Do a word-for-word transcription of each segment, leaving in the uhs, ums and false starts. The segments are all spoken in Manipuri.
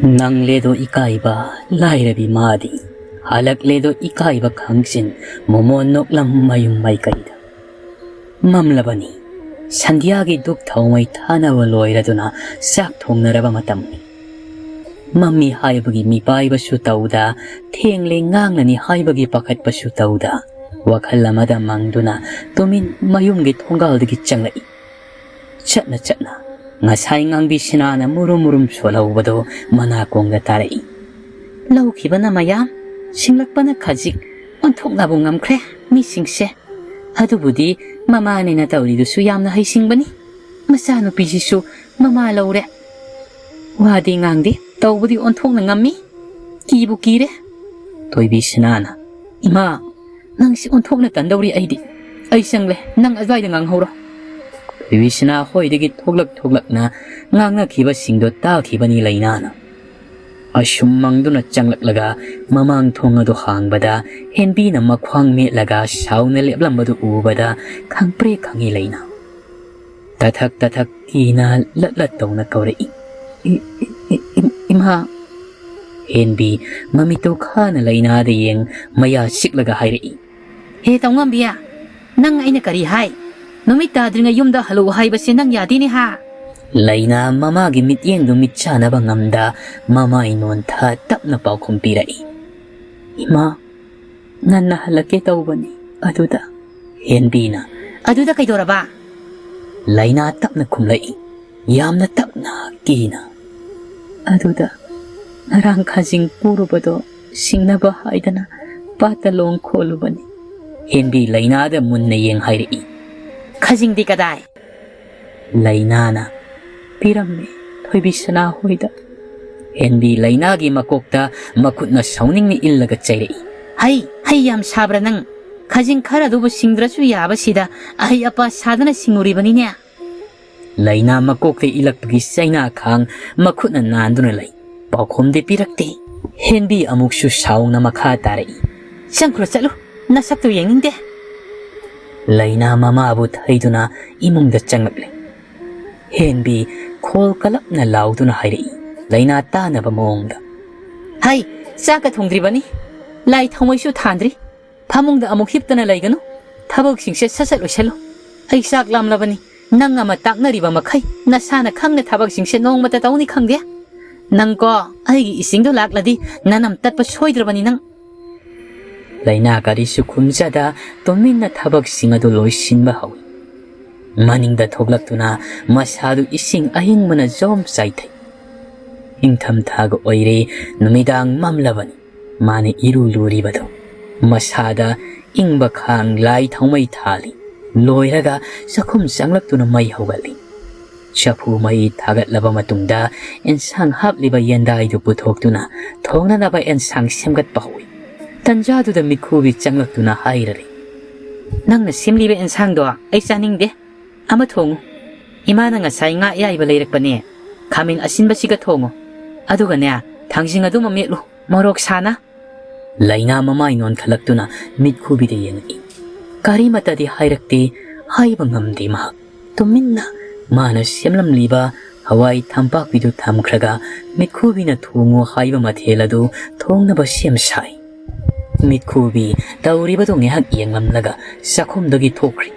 ꯅꯪꯂꯦꯗꯣ ꯏꯀꯥꯏꯕ ꯂꯥꯏꯔꯕꯤ ꯃꯥꯗꯤ, ꯍꯜꯂꯛꯂꯦꯗꯣ ꯏꯀꯥꯏꯕ ꯈꯪꯆꯤꯟ ꯃꯣꯃꯣꯟ ꯅꯣꯛꯂꯝ ꯃꯌꯨꯝ ꯃꯥꯏꯀꯩꯗ꯫ ꯃꯝꯂꯕꯅꯤ꯫ ꯁꯟꯙ꯭ꯌꯥꯒꯤ ꯙꯨꯞ ꯊꯥꯎꯃꯩ ꯊꯥꯅꯕ ꯂꯣꯏꯔꯗꯨꯅ ꯆꯥꯛ ꯊꯣꯡꯅꯔꯕ ꯃꯇꯝꯅꯤ꯫ ꯃꯝꯃꯤ ꯍꯥꯏꯕꯒꯤ ꯃꯤꯄꯥꯏꯕꯁꯨ ꯇꯧꯗ, ꯊꯦꯡꯂꯦ ꯉꯥꯡꯂꯅꯤ ꯍꯥꯏꯕꯒꯤ ꯄꯥꯈꯠꯄꯁꯨ ꯇꯧꯗ, ꯋꯥꯈꯜ ꯑꯃꯗ ꯃꯪꯗꯨꯅ ꯇꯨꯃꯤꯟ ꯃꯌꯨꯝꯒꯤ ꯊꯣꯡꯒꯥꯜꯗꯒꯤ ꯆꯪꯂꯛꯏ꯫ ꯆꯠꯅ ꯆꯠꯅ ꯉꯁꯥꯏ ꯉꯥꯡꯕꯤ ꯁꯤꯅꯥꯅ ꯃꯨꯔꯨꯝ ꯃꯨꯔꯨꯝ ꯁꯣꯜꯍꯧꯕꯗꯨ ꯃꯅꯥꯀꯣꯡꯗ ꯇꯥꯔꯛꯏ꯫ ꯂꯧꯈꯤꯕꯅ ꯃꯌꯥꯝ, ꯁꯤꯡꯂꯛꯄꯅ ꯈꯖꯤꯛ, ꯑꯣꯟꯊꯣꯛꯅꯕꯨ ꯉꯝꯈ꯭ꯔꯦ ꯃꯤꯁꯤꯡꯁꯦ꯫ ꯑꯗꯨꯕꯨꯗꯤ ꯃꯃꯥꯅꯤꯅ ꯇꯧꯔꯤꯗꯨꯁꯨ ꯌꯥꯝꯅ ꯍꯩꯁꯤꯡꯕꯅꯤ꯫ ꯃꯆꯥꯅꯨꯄꯤꯁꯤꯁꯨ ꯃꯃꯥ ꯂꯧꯔꯦ꯫ ꯋꯥꯗꯤ ꯉꯥꯡꯗꯦ, ꯇꯧꯕꯗꯤ ꯑꯣꯟꯊꯣꯛꯅ ꯉꯝꯃꯤ꯫ ꯀꯤꯕꯨ ꯀꯤꯔꯦ꯫ ꯊꯣꯏꯕꯤ ꯁꯤꯅꯥꯅ, "ꯏꯃꯥ, ꯅꯪꯁꯤ ꯑꯣꯟꯊꯣꯛꯅ ꯇꯟꯗꯧꯔꯤ ꯑꯩꯗꯤ꯫ ꯑꯩ ꯆꯪꯂꯦ, ꯅꯪ ꯑꯗ꯭ꯋꯥꯏꯗ ꯉꯥꯡꯍꯧꯔꯣ"꯫ ꯊꯣꯏꯕꯤ ꯁꯤꯅꯥ ꯍꯣꯏꯗꯒꯤ ꯊꯣꯛꯂꯛ ꯊꯣꯛꯂꯛꯅ ꯉꯥꯡꯅꯈꯤꯕꯁꯤꯡꯗꯣ ꯇꯥꯈꯤꯕꯅꯤ ꯂꯩꯅꯥꯅ꯫ ꯑꯁꯨꯝ ꯃꯪꯗꯨꯅ ꯆꯪꯂꯛꯂꯒ ꯃꯃꯥꯡ ꯊꯣꯡ ꯑꯗꯨ ꯍꯥꯡꯕꯗ ꯍꯦꯟꯕꯤꯅ ꯃꯈ꯭ꯋꯥꯡ ꯃꯦꯠꯂꯒ ꯁꯥꯎꯅ ꯂꯦꯞꯂꯝꯕꯗꯨ ꯎꯕꯗ ꯈꯪꯄ꯭ꯔꯦꯛ ꯈꯪꯉꯤ ꯂꯩꯅꯥ꯫ ꯇꯊꯛ ꯇꯊꯛ ꯀꯤꯅ ꯂꯠ ꯂꯠ ꯇꯧꯅ ꯀꯧꯔꯛꯏ꯫ "ꯏ-, ꯏ-, ꯏ-, ꯏ-, ꯏꯃꯥ!" ꯍꯦꯟꯕꯤ ꯃꯃꯤꯠꯇꯨ ꯈꯥꯅ ꯂꯩꯅꯥꯗ ꯌꯦꯡ ꯃꯌꯥ ꯁꯤꯛꯂꯒ ꯍꯥꯏꯔꯛꯏ꯫ "ꯍꯦ ꯇꯧꯉꯝꯕꯤ, ꯅꯪ ꯑꯩꯅ ꯀꯔꯤ ꯍꯥꯏ? ꯅꯨꯃꯤꯠ ꯇꯥꯗ꯭ꯔꯤꯉꯩ ꯌꯨꯝꯗ ꯍꯜꯂꯛꯎ ꯍꯥꯏꯕꯁꯦ ꯅꯪ ꯌꯥꯗꯦꯅꯦ ꯍꯥ?" ꯂꯩꯅꯥ ꯃꯃꯥꯒꯤ ꯃꯤꯠꯌꯦꯡꯗꯨ ꯃꯤꯠ ꯆꯥꯅꯕ ꯉꯝꯗ ꯃꯃꯥꯏ ꯅꯣꯟꯊ ꯇꯞꯅ ꯄꯥꯎꯈꯨꯝ ꯄꯤꯔꯛꯏ꯫ "ꯏꯃꯥ, ꯉꯟꯅ ꯍꯜꯂꯛꯀꯦ ꯇꯧꯕꯅꯤ ꯑꯗꯨꯗ"꯫ ꯍꯦꯟꯕꯤꯅ, "ꯑꯗꯨꯗ ꯀꯩꯗꯧꯔꯕ?" ꯂꯩꯅꯥ ꯇꯞꯅ ꯈꯨꯝꯂꯛꯏ, ꯌꯥꯝꯅ ꯇꯞꯅ ꯀꯤꯅ꯫ "ꯑꯗꯨꯗ ꯉꯔꯥꯡ ꯈꯥꯖꯤꯡ ꯄꯨꯔꯨꯕꯗꯣ ꯁꯤꯡꯅꯕ ꯍꯥꯏꯗꯅ ꯄꯥꯠꯇ ꯂꯣꯡ ꯈꯣꯜꯂꯨꯕꯅꯤ"꯫ ꯍꯦꯟꯕꯤ ꯂꯩꯅꯥꯗ ꯃꯨꯟꯅ ꯌꯦꯡ ꯍꯥꯏꯔꯛꯏ꯫ "ꯈꯥꯖꯤꯡꯗꯤ ꯀꯗꯥꯏ?" ꯂꯩꯅꯥꯅ, "ꯄꯤꯔꯝꯃꯦ ꯊꯣꯏꯕꯤ ꯁꯅꯥ ꯍꯣꯏꯗ"꯫ ꯍꯦꯟꯕꯤ ꯂꯩꯅꯥꯒꯤ ꯃꯀꯣꯛꯇ ꯃꯈꯨꯠꯅ ꯁꯥꯎꯅꯤꯡꯅ ꯏꯜꯂꯒ ꯆꯩꯔꯛꯏ꯫ "ꯍꯩ, ꯍꯩ ꯌꯥꯝ ꯁꯥꯕ꯭ꯔꯥ ꯅꯪ? ꯈꯥꯖꯤꯡ ꯈꯔ ꯑꯗꯨꯕꯨ ꯁꯤꯡꯗ꯭ꯔꯁꯨ ꯌꯥꯕꯁꯤꯗ ꯑꯍꯩ ꯑꯄꯥ ꯁꯥꯗꯅ ꯁꯤꯡꯉꯨꯔꯤꯕꯅꯤꯅꯦ"꯫ ꯂꯩꯅꯥ ꯃꯀꯣꯛꯇ ꯏꯜꯂꯛꯄꯒꯤ ꯆꯩꯅꯥ ꯈꯥꯡ ꯃꯈꯨꯠꯅ ꯅꯥꯟꯗꯨꯅ ꯂꯩ꯫ ꯄꯥꯎꯈꯨꯝꯗꯤ ꯄꯤꯔꯛꯇꯦ꯫ ꯍꯦꯟꯕꯤ ꯑꯃꯨꯛꯁꯨ ꯁꯥꯎꯅ ꯃꯈꯥ ꯇꯥꯔꯛꯏ꯫ "ꯆꯪꯈ꯭ꯔꯣ ꯆꯠꯂꯨ, ꯅꯁꯛꯇꯨ ꯌꯦꯡꯅꯤꯡꯗꯦ"꯫ ꯂꯩꯅꯥ ꯃꯃꯥꯕꯨ ꯊꯩꯗꯨꯅ ꯏꯃꯨꯡꯗ ꯆꯪꯂꯛꯂꯦ꯫ ꯍꯦꯟꯕꯤ ꯈꯣꯜ ꯀꯂꯞꯅ ꯂꯥꯎꯗꯨꯅ ꯍꯥꯏꯔꯛꯏ꯫ ꯂꯩꯅꯥ ꯇꯥꯅꯕ ꯃꯑꯣꯡꯗ꯫ "ꯍꯩ, ꯆꯥꯛꯀ ꯊꯣꯡꯗ꯭ꯔꯤꯕꯅꯤ, ꯂꯥꯏ ꯊꯥꯎꯃꯩꯁꯨ ꯊꯥꯟꯗ꯭ꯔꯤ꯫ ꯐꯃꯨꯡꯗ ꯑꯃꯨꯛ ꯍꯤꯞꯇꯅ ꯂꯩꯒꯅꯨ꯫ ꯊꯕꯛꯁꯤꯡꯁꯦ ꯁꯠ ꯁꯠ ꯂꯣꯏꯁꯜꯂꯨ꯫ ꯑꯩ ꯆꯥꯛ ꯂꯥꯝꯂꯕꯅꯤ꯫ ꯅꯪ ꯑꯃ ꯇꯥꯛꯅꯔꯤꯕ ꯃꯈꯩ ꯅꯁꯥꯅ ꯈꯪꯅ ꯊꯕꯛꯁꯤꯡꯁꯦ ꯅꯣꯡꯃꯇ ꯇꯧꯅꯤ ꯈꯪꯗꯦ꯫ ꯅꯪꯀꯣ, ꯑꯩꯒꯤ ꯏꯁꯤꯡꯗꯣ ꯂꯥꯛꯂꯗꯤ ꯅꯅꯝ ꯇꯠꯄ ꯁꯣꯏꯗ꯭ꯔꯕꯅꯤ ꯅꯪ꯫" ꯂꯩꯅꯥ ꯀꯔꯤꯁꯨ ꯈꯨꯝꯖꯗ ꯇꯨꯃꯤꯟꯅ ꯊꯕꯛꯁꯤꯡ ꯑꯗꯨ ꯂꯣꯏꯁꯤꯟꯕ ꯍꯧꯏ꯫ ꯃꯅꯤꯡꯗ ꯊꯣꯛꯂꯛꯇꯨꯅ ꯃꯁꯥꯗꯨ ꯏꯁꯤꯡ ꯑꯍꯤꯡꯕꯅ ꯖꯣꯝ ꯆꯥꯏꯊꯩ꯫ ꯏꯪꯊꯝꯊꯥꯒ ꯑꯣꯏꯔꯦ, ꯅꯨꯃꯤꯗꯥꯡ ꯃꯝꯂꯕꯅꯤ꯫ ꯃꯥꯅ ꯏꯔꯨ ꯂꯨꯔꯤꯕꯗꯨ꯫ ꯃꯁꯥꯗ ꯏꯪꯕ ꯈꯥꯡ ꯂꯥꯏ ꯊꯥꯎꯃꯩ ꯊꯥꯜꯂꯤ꯫ ꯂꯣꯏꯔꯒ ꯆꯥꯛꯈꯨꯝ ꯆꯪꯂꯛꯇꯨꯅ ꯃꯩ ꯍꯧꯒꯠꯂꯤ꯫ ꯆꯐꯨ ꯃꯩ ꯊꯥꯒꯠꯂꯕ ꯃꯇꯨꯡꯗ ꯑꯦꯟꯁꯥꯡ ꯍꯥꯞꯂꯤꯕ ꯌꯦꯟꯗꯥꯏꯗꯨ ꯄꯨꯊꯣꯛꯇꯨꯅ ꯊꯣꯡꯅꯅꯕ ꯑꯦꯟꯁꯥꯡ ꯁꯦꯝꯒꯠꯄ ꯍꯧꯏ꯫ ꯇꯟꯖꯥꯗꯨꯗ ꯃꯤꯠꯈꯨꯕꯤ ꯆꯪꯂꯛꯇꯨꯅ ꯍꯥꯏꯔꯔꯤ, "ꯅꯪꯅ ꯁꯦꯝꯂꯤꯕ ꯑꯦꯟꯁꯥꯡꯗꯣ ꯑꯩ ꯆꯥꯅꯤꯡꯗꯦ꯫ ꯑꯃ ꯊꯣꯡꯉꯨ꯫ ꯏꯃꯥꯅ ꯉꯁꯥꯏ ꯉꯥ ꯑꯌꯥꯏꯕ ꯂꯩꯔꯛꯄꯅꯦ꯫ ꯈꯥꯃꯦꯟ ꯑꯁꯤꯟꯕꯁꯤꯒ ꯊꯣꯡꯉꯨ꯫ ꯑꯗꯨꯒꯅꯦ, ꯊꯥꯡꯖꯤꯡ ꯑꯗꯨꯃ ꯃꯦꯠꯂꯨ, ꯃꯣꯔꯣꯛ ꯁꯥꯅ꯫" ꯂꯩꯅꯥ ꯃꯃꯥꯏ ꯅꯣꯟꯈꯠꯂꯛꯇꯨꯅ ꯃꯤꯠꯈꯨꯕꯤꯗ ꯌꯦꯡꯉꯛꯏ꯫ ꯀꯔꯤꯃꯇꯗꯤ ꯍꯥꯏꯔꯛꯇꯦ, ꯍꯥꯏꯕ ꯉꯝꯗꯦ ꯃꯍꯥꯛ꯫ ꯇꯨꯃꯤꯟꯅ ꯃꯥꯅ ꯁꯦꯝꯂꯝꯂꯤꯕ ꯍꯋꯥꯏ ꯊꯝꯄꯥꯛꯄꯤꯗꯨ ꯊꯝꯈ꯭ꯔꯒ ꯃꯤꯠꯈꯨꯕꯤꯅ ꯊꯣꯡꯉꯨ ꯍꯥꯏꯕ ꯃꯊꯦꯜ ꯑꯗꯨ ꯊꯣꯡꯅꯕ ꯁꯦꯝ ꯁꯥꯏ꯫ ꯃꯤꯠꯈꯨꯕꯤ ꯇꯧꯔꯤꯕꯗꯨ ꯉꯥꯏꯍꯥꯛ ꯌꯦꯡꯂꯝꯂꯒ ꯆꯥꯛꯈꯨꯝꯗꯒꯤ ꯊꯣꯛꯈ꯭ꯔꯤ꯫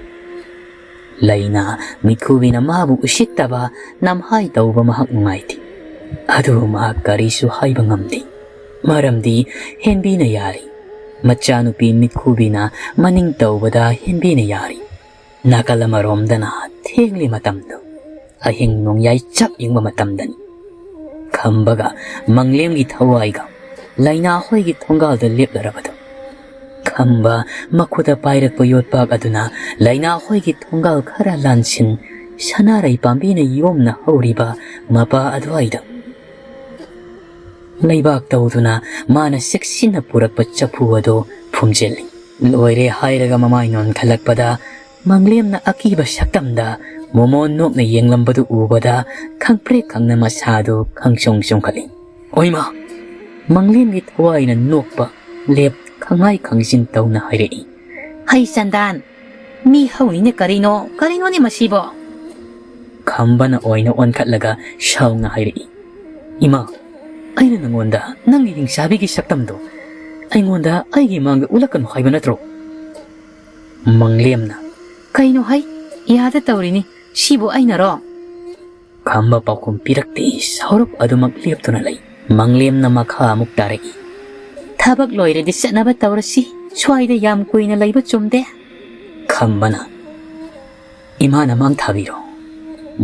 ꯂꯩꯅꯥ ꯃꯤꯠꯈꯨꯕꯤꯅ ꯃꯥꯕꯨ ꯎꯁꯤꯠꯇꯕ ꯅꯝꯍꯥꯏ ꯇꯧꯕ ꯃꯍꯥꯛ ꯅꯨꯡꯉꯥꯏꯇꯦ꯫ ꯑꯗꯨꯕꯨ ꯃꯍꯥꯛ ꯀꯔꯤꯁꯨ ꯍꯥꯏꯕ ꯉꯝꯗꯦ꯫ ꯃꯔꯝꯗꯤ ꯍꯦꯟꯕꯤꯅ ꯌꯥꯔꯤ꯫ ꯃꯆꯥꯅꯨꯄꯤ ꯃꯤꯠꯈꯨꯕꯤꯅ ꯃꯅꯤꯡ ꯇꯧꯕꯗ ꯍꯦꯟꯕꯤꯅ ꯌꯥꯔꯤ꯫ ꯅꯥꯀꯜ ꯑꯃꯔꯣꯝꯗꯅ ꯊꯦꯡꯂꯤ ꯃꯇꯝꯗꯨ, ꯑꯍꯤꯡ ꯅꯣꯡꯌꯥꯏ ꯆꯞ ꯌꯨꯡꯕ ꯃꯇꯝꯗꯅꯤ꯫ ꯈꯝꯕꯒ ꯃꯪꯂꯦꯝꯒꯤ ꯊꯋꯥꯏꯒ ꯂꯩꯅꯥ ꯍꯣꯏꯒꯤ ꯊꯣꯡꯒꯥꯜꯗ ꯂꯦꯞꯂꯔꯕꯗꯨ꯫ ꯈꯝꯕ ꯃꯈꯨꯠꯇ ꯄꯥꯏꯔꯛꯄ ꯌꯣꯠꯄꯥꯛ ꯑꯗꯨꯅ ꯂꯩꯅꯥ ꯍꯣꯏꯒꯤ ꯊꯣꯡꯒꯥꯜ ꯈꯔ ꯂꯥꯟꯁꯤꯟ, ꯁꯅꯥꯔꯩ ꯄꯥꯝꯕꯤꯅ ꯌꯣꯝꯅ ꯍꯧꯔꯤꯕ ꯃꯄꯥ ꯑꯗꯨꯋꯥꯏꯗ꯫ ꯂꯩꯕꯥꯛ ꯇꯧꯗꯨꯅ ꯃꯥꯅ ꯆꯦꯛꯁꯤꯟꯅ ꯄꯨꯔꯛꯄ ꯆꯐꯨ ꯑꯗꯨ ꯐꯨꯝꯖꯤꯜꯂꯤ꯫ ꯂꯣꯏꯔꯦ ꯍꯥꯏꯔꯒ ꯃꯃꯥꯏ ꯅꯣꯟꯈꯠꯂꯛꯄꯗ ꯃꯪꯂꯦꯝꯅ ꯑꯀꯤꯕ ꯁꯛꯇꯝꯗ ꯃꯣꯃꯣꯟ ꯅꯣꯛꯅ ꯌꯦꯡꯂꯝꯕꯗꯨ ꯎꯕꯗ ꯈꯪꯄ꯭ꯔꯦꯛ ꯈꯪꯅ ꯃꯁꯥꯗꯨ ꯈꯪꯆꯣꯡ ꯆꯣꯡꯈꯠꯂꯤ꯫ "ꯑꯣꯏꯃꯥ!" ꯃꯪꯂꯦꯝꯒꯤ ꯊꯋꯥꯏꯅ ꯅꯣꯛꯄ ꯂꯦꯞ ꯈꯪꯉꯥꯏ ꯈꯪꯖꯤꯟ ꯇꯧꯅ ꯍꯥꯏꯔꯛꯏ꯫ "ꯍꯩ ꯆꯟꯗꯥꯟ! ꯃꯤ ꯍꯧꯅꯤꯅꯦ ꯀꯔꯤꯅꯣ, ꯀꯔꯤꯅꯣꯅꯦ ꯃꯁꯤꯕꯣ?" ꯈꯝꯕꯅ ꯑꯣꯏꯅ ꯑꯣꯟꯈꯠꯂꯒ ꯁꯥꯎꯅ ꯍꯥꯏꯔꯛꯏ꯫ "ꯏꯃꯥ, ꯑꯩꯅ ꯅꯪꯉꯣꯟꯗ ꯅꯪꯒꯤ ꯍꯤꯡꯆꯥꯕꯤꯒꯤ ꯁꯛꯇꯝꯗꯣ ꯑꯩꯉꯣꯟꯗ ꯑꯩꯒꯤ ꯃꯥꯡꯗ ꯎꯠꯂꯛꯀꯅꯨ ꯍꯥꯏꯕ ꯅꯠꯇ꯭ꯔꯣ?" ꯃꯪꯂꯦꯝꯅ, "ꯀꯩꯅꯣ ꯍꯥꯏ? ꯏꯌꯥꯗ ꯇꯧꯔꯤꯅꯤ꯫ ꯁꯤꯕꯨ ꯑꯩꯅꯔꯣ?" ꯈꯝꯕ ꯄꯥꯎꯈꯨꯝ ꯄꯤꯔꯛꯇꯦ꯫ ꯁꯥꯎꯔꯞ ꯑꯗꯨꯃꯛ ꯂꯦꯞꯇꯨꯅ ꯂꯩ꯫ ꯃꯪꯂꯦꯝꯅ ꯃꯈꯥ ꯑꯃꯨꯛ ꯇꯥꯔꯛꯏ, "ꯊꯕꯛ ꯂꯣꯏꯔꯗꯤ ꯆꯠꯅꯕ ꯇꯧꯔꯁꯤ꯫ ꯁ꯭ꯋꯥꯏꯗ ꯌꯥꯝ ꯀꯨꯏꯅ ꯂꯩꯕ ꯆꯨꯝꯗꯦ꯫" ꯈꯝꯕꯅ, "ꯏꯃꯥꯅ ꯃꯥꯡ ꯊꯥꯕꯤꯔꯣ꯫"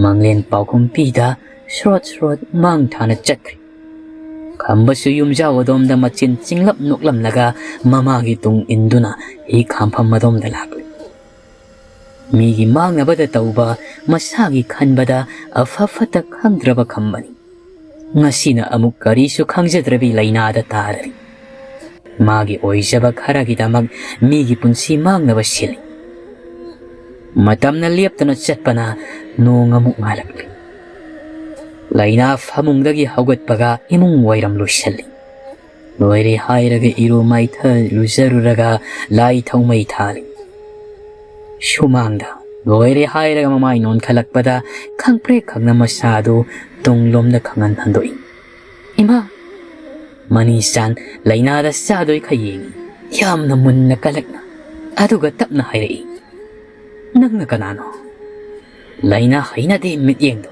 ꯃꯪꯂꯦꯝ ꯄꯥꯎꯈꯨꯝ ꯄꯤꯗ ꯁ꯭ꯔꯣꯠ ꯁ꯭ꯔꯣꯠ ꯃꯥꯡ ꯊꯥꯅ ꯆꯠꯈ꯭ꯔꯦ꯫ ꯈꯝꯕꯁꯨ ꯌꯨꯝꯖꯥꯎ ꯑꯗꯣꯝꯗ ꯃꯆꯤꯟ ꯆꯤꯡꯂꯞ ꯅꯣꯛꯂꯝꯂꯒ ꯃꯃꯥꯒꯤ ꯇꯨꯡ ꯏꯟꯗꯨꯅ ꯍꯤ ꯈꯥꯝꯐꯝ ꯑꯗꯣꯝꯗ ꯂꯥꯛꯂꯦ꯫ ꯃꯤꯒꯤ ꯃꯥꯡꯅꯕꯗ ꯇꯧꯕ, ꯃꯁꯥꯒꯤ ꯈꯟꯕꯗ ꯑꯐ ꯐꯠꯇ ꯈꯪꯗ꯭ꯔꯕ ꯈꯝꯕꯅꯤ꯫ ꯉꯁꯤꯅ ꯑꯃꯨꯛ ꯀꯔꯤꯁꯨ ꯈꯪꯖꯗ꯭ꯔꯕꯤ ꯂꯩꯅꯥꯗ ꯇꯥꯔꯔꯤ꯫ ꯃꯥꯒꯤ ꯑꯣꯏꯖꯕ ꯈꯔꯒꯤꯗꯃꯛ ꯃꯤꯒꯤ ꯄꯨꯟꯁꯤ ꯃꯥꯡꯅꯕ ꯁꯤꯜꯂꯤ꯫ ꯃꯇꯝꯅ ꯂꯦꯞꯇꯅ ꯆꯠꯄꯅ ꯅꯣꯡ ꯑꯃꯨꯛ ꯉꯥꯜꯂꯛꯂꯤ꯫ ꯂꯩꯅꯥ ꯐꯃꯨꯡꯗꯒꯤ ꯍꯧꯒꯠꯄꯒ ꯏꯃꯨꯡ ꯋꯥꯏꯔꯝ ꯂꯣꯏꯁꯤꯜꯂꯤ꯫ ꯂꯣꯏꯔꯦ ꯍꯥꯏꯔꯒ ꯏꯔꯨ ꯃꯥꯏꯊ ꯂꯨꯖꯔꯨꯔꯒ ꯂꯥꯏ ꯊꯥꯎꯃꯩ ꯊꯥꯜꯂꯤ꯫ ꯁꯨꯃꯥꯡꯗ ꯂꯣꯏꯔꯦ ꯍꯥꯏꯔꯒ ꯃꯃꯥꯏ ꯅꯣꯟꯈꯠꯂꯛꯄꯗ ꯈꯪꯄ꯭ꯔꯦꯛ ꯈꯪꯅ ꯃꯁꯥꯗꯨ ꯇꯨꯡꯂꯣꯝꯗ ꯈꯪꯍꯟ ꯍꯟꯗꯣꯛꯏ꯫ "ꯏꯃꯥ!" ꯃꯅꯤꯆꯥꯟ ꯂꯩꯅꯥꯗ ꯆꯥꯗꯣꯏ ꯈ ꯌꯦꯡꯏ꯫ ꯌꯥꯝꯅ ꯃꯨꯟꯅ ꯀꯜꯂꯛꯅ, ꯑꯗꯨꯒ ꯇꯞꯅ ꯍꯥꯏꯔꯛꯏ, "ꯅꯪꯅ ꯀꯅꯥꯅꯣ?" ꯂꯩꯅꯥ ꯍꯩꯅꯗꯦ ꯃꯤꯠꯌꯦꯡꯗꯣ꯫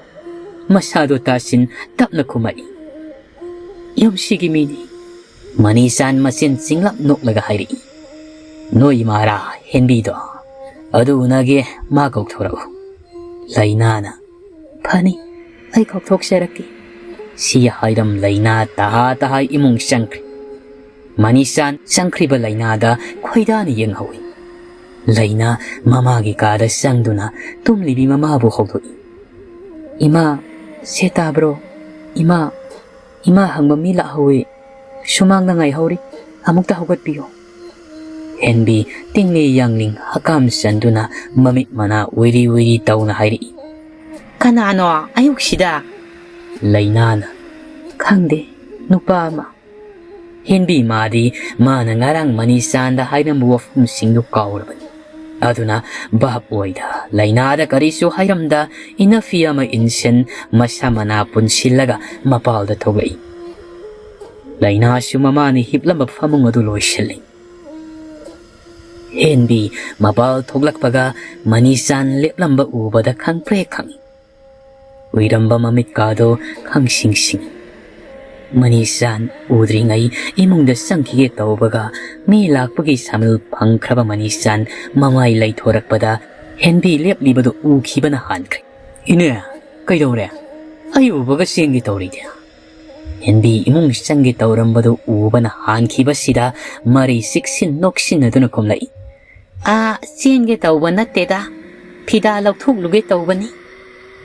ꯃꯁꯥꯗꯣ ꯇꯥꯁꯤꯟ ꯇꯞꯅ ꯈꯨꯝꯃꯛꯏ, "ꯌꯨꯝꯁꯤꯒꯤ ꯃꯤꯅꯤ꯫" ꯃꯅꯤꯆꯥꯟ ꯃꯆꯤꯟ ꯆꯤꯡꯂꯞ ꯅꯣꯛꯂꯒ ꯍꯥꯏꯔꯛꯏ, "ꯅꯣꯏ ꯏꯃꯥꯔꯥ ꯍꯦꯟꯕꯤꯗꯣ? ꯑꯗꯨ ꯎꯅꯒꯦ, ꯃꯥ ꯀꯧꯊꯣꯔꯛꯎ꯫" ꯂꯩꯅꯥꯅ, "ꯐꯅꯤ, ꯑꯩ ꯀꯧꯊꯣꯛꯆꯔꯛꯀꯦ꯫" ꯁꯤ ꯍꯥꯏꯔꯝ ꯂꯩꯅꯥ ꯇꯍꯥ ꯇꯍꯥ ꯏꯃꯨꯡ ꯆꯪꯈ꯭ꯔꯦ꯫ ꯃꯅꯤꯆꯥꯟ ꯆꯪꯈ꯭ꯔꯤꯕ ꯂꯩꯅꯥꯗ ꯈꯣꯏꯗꯥꯅ ꯌꯦꯡꯍꯧꯏ꯫ ꯂꯩꯅꯥ ꯃꯃꯥꯒꯤ ꯀꯥꯗ ꯆꯪꯗꯨꯅ ꯇꯨꯝꯂꯤꯕꯤ ꯃꯃꯥꯕꯨ ꯍꯧꯗꯣꯛꯏ꯫ "ꯏꯃꯥ, ꯁꯦ ꯇꯥꯕ꯭ꯔꯣ? ꯏꯃꯥ, ꯏꯃꯥ ꯍꯪꯕ ꯃꯤ ꯂꯥꯛꯍꯧꯏ꯫ ꯁꯨꯃꯥꯡꯗ ꯉꯥꯏꯍꯧꯔꯤ꯫ ꯑꯃꯨꯛꯇ ꯍꯧꯒꯠꯄꯤꯌꯨ꯫" ꯍꯦꯟꯕꯤ ꯇꯤꯡꯂꯤ ꯌꯥꯡꯂꯤ ꯍꯀꯥꯝ ꯆꯟꯗꯨꯅ ꯃꯃꯤꯠ ꯃꯅꯥ ꯎꯏꯔꯤ ꯎꯏꯔꯤ ꯇꯧꯅ ꯍꯥꯏꯔꯛꯏ꯫ "ꯀꯅꯥꯅꯣ ꯑꯌꯨꯛꯁꯤꯗ?" ꯂꯩꯅꯥꯅ, "ꯈꯪꯗꯦ, ꯅꯨꯄꯥ ꯑꯃ꯫" ꯍꯦꯟꯕꯤ ꯃꯥꯗꯤ ꯃꯥꯅ ꯉꯔꯥꯡ ꯃꯅꯤꯆꯥꯟꯗ ꯍꯥꯏꯔꯝꯕ ꯋꯥꯐꯝꯁꯤꯡꯗꯨ ꯀꯥꯎꯔꯕꯅꯤ꯫ ꯑꯗꯨꯅ ꯚꯥꯞ ꯑꯣꯏꯗ ꯂꯩꯅꯥꯗ ꯀꯔꯤꯁꯨ ꯍꯥꯏꯔꯝꯗ ꯏꯅꯐꯤ ꯑꯃ ꯏꯟꯁꯤꯟ ꯃꯁꯥ ꯃꯅꯥ ꯄꯨꯟꯁꯤꯜꯂꯒ ꯃꯄꯥꯜꯗ ꯊꯣꯛꯂꯛꯏ꯫ ꯂꯩꯅꯥꯁꯨ ꯃꯃꯥꯅ ꯍꯤꯞꯂꯝꯕ ꯐꯃꯨꯡ ꯑꯗꯨ ꯂꯣꯏꯁꯤꯜꯂꯤ꯫ ꯍꯦꯟꯕꯤ ꯃꯄꯥꯜ ꯊꯣꯛꯂꯛꯄꯒ ꯃꯅꯤꯆꯥꯟ ꯂꯦꯞꯂꯝꯕ ꯎꯕꯗ ꯈꯪꯄ꯭ꯔꯦꯛ ꯈꯪꯏ꯫ ꯎꯏꯔꯝꯕ ꯃꯃꯤꯠꯀꯥꯗꯣ ꯈꯪꯁꯤꯡ ꯁꯤꯡꯏ꯫ ꯃꯅꯤꯆꯥꯟ ꯎꯗ꯭ꯔꯤꯉꯩ ꯏꯃꯨꯡꯗ ꯆꯪꯈꯤꯒꯦ ꯇꯧꯕꯒ ꯃꯤ ꯂꯥꯛꯄꯒꯤ ꯁꯥꯃꯤꯜ ꯐꯪꯈ꯭ꯔꯕ ꯃꯅꯤꯆꯥꯟ ꯃꯃꯥꯏ ꯂꯩꯊꯣꯔꯛꯄꯗ ꯍꯦꯟꯕꯤ ꯂꯦꯞꯂꯤꯕꯗꯨ ꯎꯈꯤꯕꯅ ꯍꯥꯟꯈ꯭ꯔꯦ꯫ "ꯏꯅꯦ, ꯀꯩꯗꯧꯔꯦ? ꯑꯩ ꯎꯕꯒ ꯆꯦꯟꯒꯦ ꯇꯧꯔꯤꯗꯤ?" ꯍꯦꯟꯕꯤ ꯏꯃꯨꯡ ꯆꯪꯒꯦ ꯇꯧꯔꯝꯕꯗꯨ ꯎꯕꯅ ꯍꯥꯟꯈꯤꯕꯁꯤꯗ ꯃꯔꯩ ꯆꯤꯛꯁꯤꯟ ꯅꯣꯛꯁꯤꯟꯅꯗꯨꯅ ꯈꯨꯝꯂꯛꯏ꯫ "ꯑꯥ, ꯆꯦꯟꯒꯦ ꯇꯧꯕ ꯅꯠꯇꯦꯗ, ꯐꯤꯗꯥ ꯂꯧꯊꯣꯛꯂꯨꯒꯦ ꯇꯧꯕꯅꯤ"꯫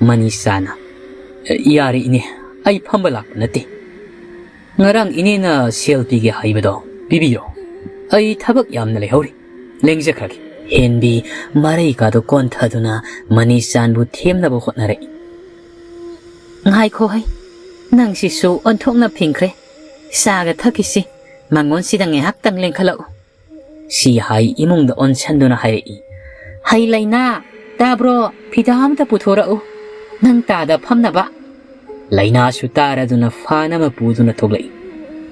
ꯃꯅꯤꯆꯥꯅ, "ꯌꯥꯔꯦ ꯏꯅꯦ, ꯑꯩ ꯐꯝꯕ ꯂꯥꯛꯄ ꯅꯠꯇꯦ꯫ ꯉꯔꯥꯡ ꯏꯅꯦꯅ ꯁꯦꯜ ꯄꯤꯒꯦ ꯍꯥꯏꯕꯗꯣ ꯄꯤꯕꯤꯔꯣ꯫ ꯑꯩ ꯊꯕꯛ ꯌꯥꯝꯅ ꯂꯩꯍꯧꯔꯤ, ꯂꯦꯡꯖꯈ꯭ꯔꯒꯦ"꯫ ꯍꯦꯟꯕꯤ ꯃꯔꯩꯀꯥꯗꯨ ꯀꯣꯟꯊꯗꯨꯅ ꯃꯅꯤꯆꯥꯟꯕꯨ ꯊꯦꯝꯅꯕ ꯍꯣꯠꯅꯔꯛꯏ꯫ "ꯉꯥꯏꯈꯣ ꯍꯩ, ꯅꯪꯁꯤꯁꯨ ꯑꯣꯟꯊꯣꯛꯅ ꯐꯤꯡꯈ꯭ꯔꯦ꯫ ꯆꯥꯒ ꯊꯛꯈꯤꯁꯤ, ꯃꯉꯣꯟꯁꯤꯗ ꯉꯥꯏꯍꯥꯛꯇꯪ ꯂꯦꯡꯈꯠꯂꯛꯎ"꯫ ꯁꯤ ꯍꯥꯏ ꯏꯃꯨꯡꯗ ꯑꯣꯟꯁꯟꯗꯨꯅ ꯍꯥꯏꯔꯛꯏ꯫ "ꯍꯩ ꯂꯩꯅꯥ, ꯇꯥꯕ꯭ꯔꯣ? ꯐꯤꯗꯥ ꯑꯃꯇ ꯄꯨꯊꯣꯔꯛꯎ, ꯅꯪ ꯇꯥꯗ ꯐꯝꯅꯕ"꯫ ꯂꯩꯅꯥꯁꯨ ꯇꯥꯔꯗꯨꯅ ꯐꯥꯟ ꯑꯃ ꯄꯨꯗꯨꯅ ꯊꯣꯛꯂꯛꯏ꯫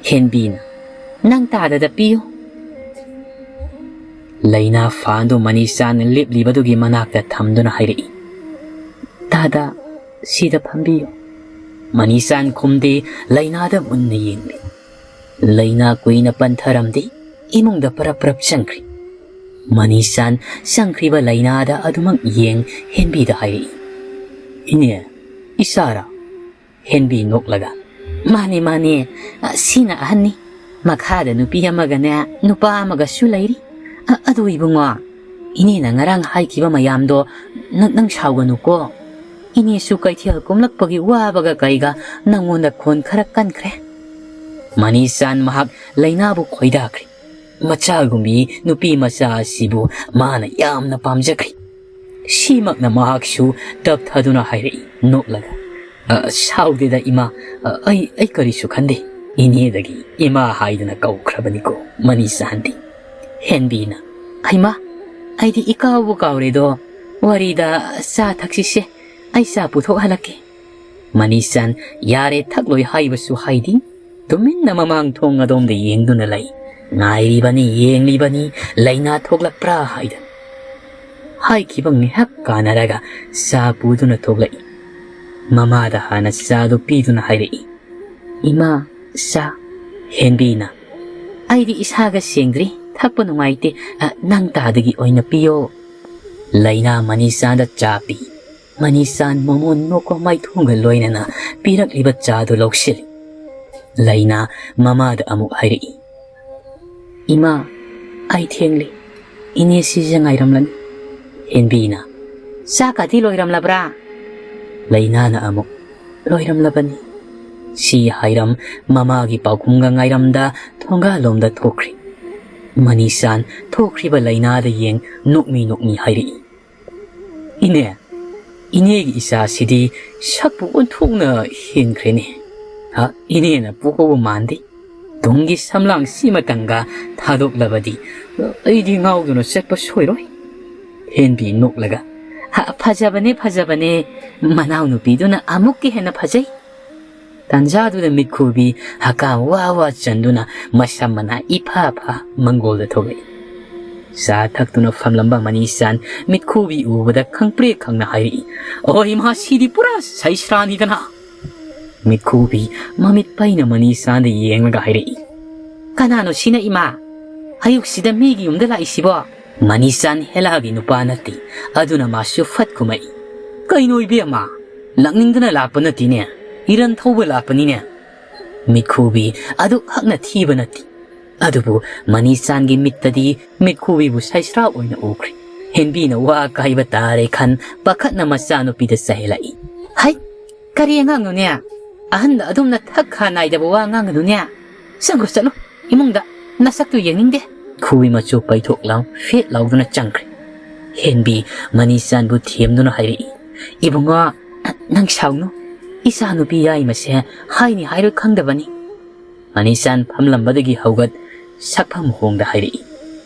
ꯍꯦꯟꯕꯤꯅ, "ꯅꯪ ꯇꯥꯗꯗ ꯄꯤꯌꯨ"꯫ ꯂꯩꯅꯥ ꯐꯥꯟꯗꯨ ꯃꯅꯤꯆꯥꯟꯅ ꯂꯦꯞꯂꯤꯕꯗꯨꯒꯤ ꯃꯅꯥꯛꯇ ꯊꯝꯗꯨꯅ ꯍꯥꯏꯔꯛꯏ꯫ "ꯇꯥꯗ, ꯁꯤꯗ ꯐꯝꯕꯤꯌꯨ"꯫ ꯃꯅꯤꯆꯥꯟ ꯈꯨꯝꯗꯦ, ꯂꯩꯅꯥꯗ ꯃꯨꯟꯅ ꯌꯦꯡꯂꯤ꯫ ꯂꯩꯅꯥ ꯀꯨꯏꯅ ꯄꯟꯊꯔꯝꯗꯦ, ꯏꯃꯨꯡꯗ ꯄꯔꯞ ꯄꯔꯞ ꯆꯪꯈ꯭ꯔꯤ꯫ ꯃꯅꯤꯆꯥꯟ ꯆꯪꯈ꯭ꯔꯤꯕ ꯂꯩꯅꯥꯗ ꯑꯗꯨꯃꯛ ꯌꯦꯡ ꯍꯦꯟꯕꯤꯗ ꯍꯥꯏꯔꯛꯏ, "ꯏꯅꯦ, ꯏꯆꯥꯔꯥ?" ꯍꯦꯟꯕꯤ ꯅꯣꯛꯂꯒ, "ꯃꯥꯅꯦ, ꯃꯥꯅꯦ, ꯑ, ꯁꯤꯅ ꯑꯍꯟꯅꯤ꯫ ꯃꯈꯥꯗ ꯅꯨꯄꯤ ꯑꯃꯒꯅꯦ, ꯅꯨꯄꯥ ꯑꯃꯒꯁꯨ ꯂꯩꯔꯤ꯫ ꯑ, ꯑꯗꯨ ꯏꯕꯨꯡꯉꯣ, ꯏꯅꯦꯅ ꯉꯔꯥꯡ ꯍꯥꯏꯈꯤꯕ ꯃꯌꯥꯝꯗꯣ ꯅꯪ, ꯅꯪ ꯁꯥꯎꯒꯅꯨꯀꯣ꯫ ꯏꯅꯦꯁꯨ ꯀꯩꯊꯦꯜ ꯀꯨꯝꯂꯛꯄꯒꯤ ꯋꯥꯕꯒ ꯀꯩꯒ ꯅꯪꯉꯣꯟꯗ ꯈꯣꯟ ꯈꯔ ꯀꯟꯈ꯭ꯔꯦ"꯫ ꯃꯅꯤꯆꯥꯟ ꯃꯍꯥꯛ ꯂꯩꯅꯥꯕꯨ ꯈꯣꯏꯗꯥꯈ꯭ꯔꯦ꯫ ꯃꯆꯥꯒꯨꯝꯕꯤ ꯅꯨꯄꯤ ꯃꯆꯥ ꯑꯁꯤꯕꯨ ꯃꯥꯅ ꯌꯥꯝꯅ ꯄꯥꯝꯖꯈ꯭ꯔꯦ꯫ ꯁꯤꯃꯛꯅ ꯃꯍꯥꯛꯁꯨ ꯇꯞꯊꯗꯨꯅ ꯍꯥꯏꯔꯛꯏ ꯅꯣꯛꯂꯒ, "ꯑ, ꯁꯥꯎꯗꯦꯗ ꯏꯃꯥ, ꯑ, ꯑꯩ, ꯑꯩ ꯀꯔꯤꯁꯨ ꯈꯟꯗꯦ꯫ ꯏꯅꯦꯗꯒꯤ ꯏꯃꯥ ꯍꯥꯏꯗꯨꯅ ꯀꯧꯈ꯭ꯔꯕꯅꯤꯀꯣ ꯃꯅꯤꯆꯥꯟꯗꯤ"꯫ ꯍꯦꯟꯕꯤꯅ, "ꯍꯩꯃꯥ, ꯑꯩꯗꯤ ꯏꯀꯥꯎꯕꯨ ꯀꯥꯎꯔꯦꯗꯣ꯫ ꯋꯥꯔꯤꯗ ꯆꯥ ꯊꯛꯁꯤꯁꯦ, ꯑꯩ ꯆꯥ ꯄꯨꯊꯣꯛꯍꯜꯂꯛꯀꯦ꯫ ꯃꯅꯤꯁꯥꯟ ꯌꯥꯔꯦ ꯊꯛꯂꯣꯏ ꯍꯥꯏꯕꯁꯨ ꯍꯥꯏꯗꯦ꯫ ꯇꯨꯃꯤꯟꯅ ꯃꯃꯥꯡ ꯊꯣꯡ ꯑꯗꯣꯝꯗ ꯌꯦꯡꯗꯨꯅ ꯂꯩ꯫ ꯉꯥꯏꯔꯤꯕꯅꯤ, ꯌꯦꯡꯂꯤꯕꯅꯤ, ꯂꯩꯅꯥ ꯊꯣꯛꯂꯛꯄ꯭ꯔꯥ ꯍꯥꯏꯗꯅ꯫ ꯍꯥꯏꯈꯤꯕ ꯉꯥꯏꯍꯥꯛ ꯀꯥꯟꯅꯔꯒ ꯆꯥ ꯄꯨꯗꯨꯅ ꯊꯣꯛꯂꯛꯏ꯫ ꯃꯃꯥꯗ ꯍꯥꯟꯅ ꯆꯥꯗꯨ ꯄꯤꯗꯨꯅ ꯍꯥꯏꯔꯛꯏ, "ꯏꯃꯥ, ꯆꯥ꯫" ꯍꯦꯟꯕꯤꯅ, "ꯑꯩꯗꯤ ꯏꯁꯥꯒ ꯁꯦꯡꯗ꯭ꯔꯤ, ꯊꯛꯄ ꯅꯨꯡꯉꯥꯏꯇꯦ, ꯑ, ꯅꯪ ꯇꯥꯗꯒꯤ ꯑꯣꯏꯅ ꯄꯤꯌꯣ꯫" ꯂꯩꯅꯥ ꯃꯅꯤꯆꯥꯟꯗ ꯆꯥ ꯄꯤ꯫ ꯃꯅꯤꯆꯥꯟ ꯃꯃꯣꯟ ꯅꯣꯛꯄ ꯃꯥꯏꯊꯣꯡꯒ ꯂꯣꯏꯅꯅ ꯄꯤꯔꯛꯂꯤꯕ ꯆꯥꯗꯨ ꯂꯧꯁꯤꯜꯂꯤ꯫ ꯂꯩꯅꯥ ꯃꯃꯥꯗ ꯑꯃꯨꯛ ꯍꯥꯏꯔꯛꯏ, "ꯏꯃꯥ, ꯑꯩ ꯊꯦꯡꯂꯦ꯫ ꯏꯅꯦ ꯁꯤꯁꯦ ꯉꯥꯏꯔꯝꯂꯅꯤ꯫" ꯍꯦꯟꯕꯤꯅ, "ꯆꯥꯛꯀꯗꯤ ꯂꯣꯏꯔꯝꯂꯕ꯭ꯔꯥ?" ꯂꯩꯅꯥꯅ ꯑꯃꯨꯛ, "ꯂꯣꯏꯔꯝꯂꯕꯅꯤ꯫" ꯁꯤ ꯍꯥꯏꯔꯝ ꯃꯃꯥꯒꯤ ꯄꯥꯎꯈꯨꯝꯒ ꯉꯥꯏꯔꯝꯗ ꯊꯣꯡꯒꯥꯜꯂꯣꯝꯗ ꯊꯣꯛꯈ꯭ꯔꯤ꯫ ꯃꯅꯤꯁꯥꯟ ꯊꯣꯛꯈ꯭ꯔꯤꯕ ꯂꯩꯅꯥꯗ ꯌꯦꯡ ꯅꯣꯛꯃꯤ ꯅꯣꯛꯃꯤ ꯍꯥꯏꯔꯛꯏ, "ꯏꯅꯦ, ꯏꯅꯦꯒꯤ ꯏꯆꯥꯁꯤꯗꯤ ꯁꯛꯄꯨ ꯑꯣꯟꯊꯣꯛꯅ ꯍꯦꯟꯈ꯭ꯔꯦꯅꯦ꯫ ꯍꯥ, ꯏꯅꯦꯅ ꯄꯣꯛꯄꯕꯨ ꯃꯥꯟꯗꯦ꯫ ꯇꯨꯡꯒꯤ ꯁꯝꯂꯥꯡ ꯁꯤꯃꯇꯪꯒ ꯊꯥꯗꯣꯛꯂꯕꯗꯤ ꯑꯩꯗꯤ ꯉꯥꯎꯗꯨꯅ ꯆꯠꯄ ꯁꯣꯏꯔꯣꯏ꯫" ꯍꯦꯟꯕꯤ ꯅꯣꯛꯂꯒ, "ꯍꯥ, ꯐꯖꯕꯅꯦ, ꯐꯖꯕꯅꯦ, ꯃꯅꯥꯎꯅꯨꯄꯤꯗꯨꯅ ꯑꯃꯨꯛꯀ ꯍꯦꯟꯅ ꯐꯖꯩ꯫" ꯇꯥꯟꯖꯥꯗꯨꯗ ꯃꯤꯠꯈꯨꯕꯤ ꯍꯀꯥꯝ ꯋꯥ ꯋꯥ ꯆꯟꯗꯨꯅ ꯃꯁꯝ ꯃꯅꯥ ꯏꯐꯥ ꯐꯥ ꯃꯪꯒꯣꯜꯗ ꯊꯣꯛꯂꯛꯏ꯫ ꯆꯥ ꯊꯛꯇꯨꯅ ꯐꯝꯂꯝꯕ ꯃꯅꯤꯆꯥꯟ ꯃꯤꯠꯈꯨꯕꯤ ꯎꯕꯗ ꯈꯪꯄ꯭ꯔꯦꯛ ꯈꯪꯅ ꯍꯥꯏꯔꯛꯏ, "ꯑꯣꯏ ꯃꯥ, ꯁꯤꯗꯤ ꯄꯨꯔꯥ ꯁꯩꯁ꯭ꯔꯥꯅꯤꯗꯅ!" ꯃꯤꯠꯈꯨꯕꯤ ꯃꯃꯤꯠ ꯄꯩꯅ ꯃꯅꯤꯆꯥꯟꯗ ꯌꯦꯡꯂꯒ ꯍꯥꯏꯔꯛꯏ, "ꯀꯅꯥꯅꯣ ꯁꯤꯅ ꯏꯃꯥ? ꯑꯌꯨꯛꯁꯤꯗ ꯃꯤꯒꯤ ꯌꯨꯝꯗ ꯂꯥꯛꯏꯁꯤꯕꯣ?" ꯃꯅꯤꯆꯥꯟ ꯍꯦꯂꯥꯒꯤ ꯅꯨꯄꯥ ꯅꯠꯇꯦ, ꯑꯗꯨꯅ ꯃꯥꯁꯨ ꯐꯠ ꯈꯨꯝꯃꯛꯏ, "ꯀꯩꯅꯣ ꯏꯕꯦꯝꯃ, ꯂꯥꯛꯅꯤꯡꯗꯅ ꯂꯥꯛꯄ ꯅꯠꯇꯦꯅꯦ, ꯏꯔꯟ ꯊꯧꯕ ꯂꯥꯛꯄꯅꯤꯅꯦ꯫" ꯃꯤꯠꯈꯨꯕꯤ ꯑꯗꯨꯛ ꯍꯛꯅ ꯊꯤꯕ ꯅꯠꯇꯦ, ꯑꯗꯨꯕꯨ ꯃꯅꯤꯆꯥꯟꯒꯤ ꯃꯤꯠꯇꯗꯤ ꯃꯤꯠꯈꯨꯕꯤꯕꯨ ꯁꯩꯁ꯭ꯔꯥ ꯑꯣꯏꯅ ꯎꯈ꯭ꯔꯦ꯫ ꯍꯦꯟꯕꯤꯅ ꯋꯥ ꯀꯥꯏꯕ ꯇꯥꯔꯦ ꯈꯟ ꯄꯥꯈꯠꯅ ꯃꯆꯥꯅꯨꯄꯤꯗ ꯆꯩꯍꯜꯂꯛꯏ, "ꯍꯩ, ꯀꯔꯤ ꯑꯉꯥꯡꯅꯣꯅꯦ? ꯑꯍꯟꯗ ꯑꯗꯨꯝꯅ ꯊꯛ ꯈꯥ ꯅꯥꯏꯗꯕ ꯋꯥ ꯉꯥꯡꯒꯅꯨꯅꯦ꯫ ꯆꯪꯈ꯭ꯔꯣ ꯆꯠꯂꯣ ꯏꯃꯨꯡꯗ, ꯅꯁꯛꯇꯨ ꯌꯦꯡꯅꯤꯡꯗꯦ꯫" ꯈꯨꯕꯤ ꯃꯆꯨ ꯄꯩꯊꯣꯛ ꯂꯥꯎ ꯐꯦꯠ ꯂꯥꯎꯗꯨꯅ ꯆꯪꯈ꯭ꯔꯦ꯫ ꯍꯦꯟꯕꯤ ꯃꯅꯤꯆꯥꯟꯕꯨ ꯊꯦꯝꯗꯨꯅ ꯍꯥꯏꯔꯛꯏ, "ꯏꯕꯨꯡꯉꯣ, ꯅꯪ ꯁꯥꯎꯅꯨ꯫ ꯏꯆꯥꯅꯨꯄꯤ ꯌꯥꯏꯃꯁꯦ ꯍꯥꯏꯅꯤ ꯍꯥꯏꯔꯣꯏ ꯈꯪꯗꯕꯅꯤ꯫" ꯃꯅꯤꯆꯥꯟ ꯐꯝꯂꯝꯕꯗꯒꯤ ꯍꯧꯒꯠ ꯁꯛꯐꯝ ꯍꯣꯡꯗ ꯍꯥꯏꯔꯛꯏ,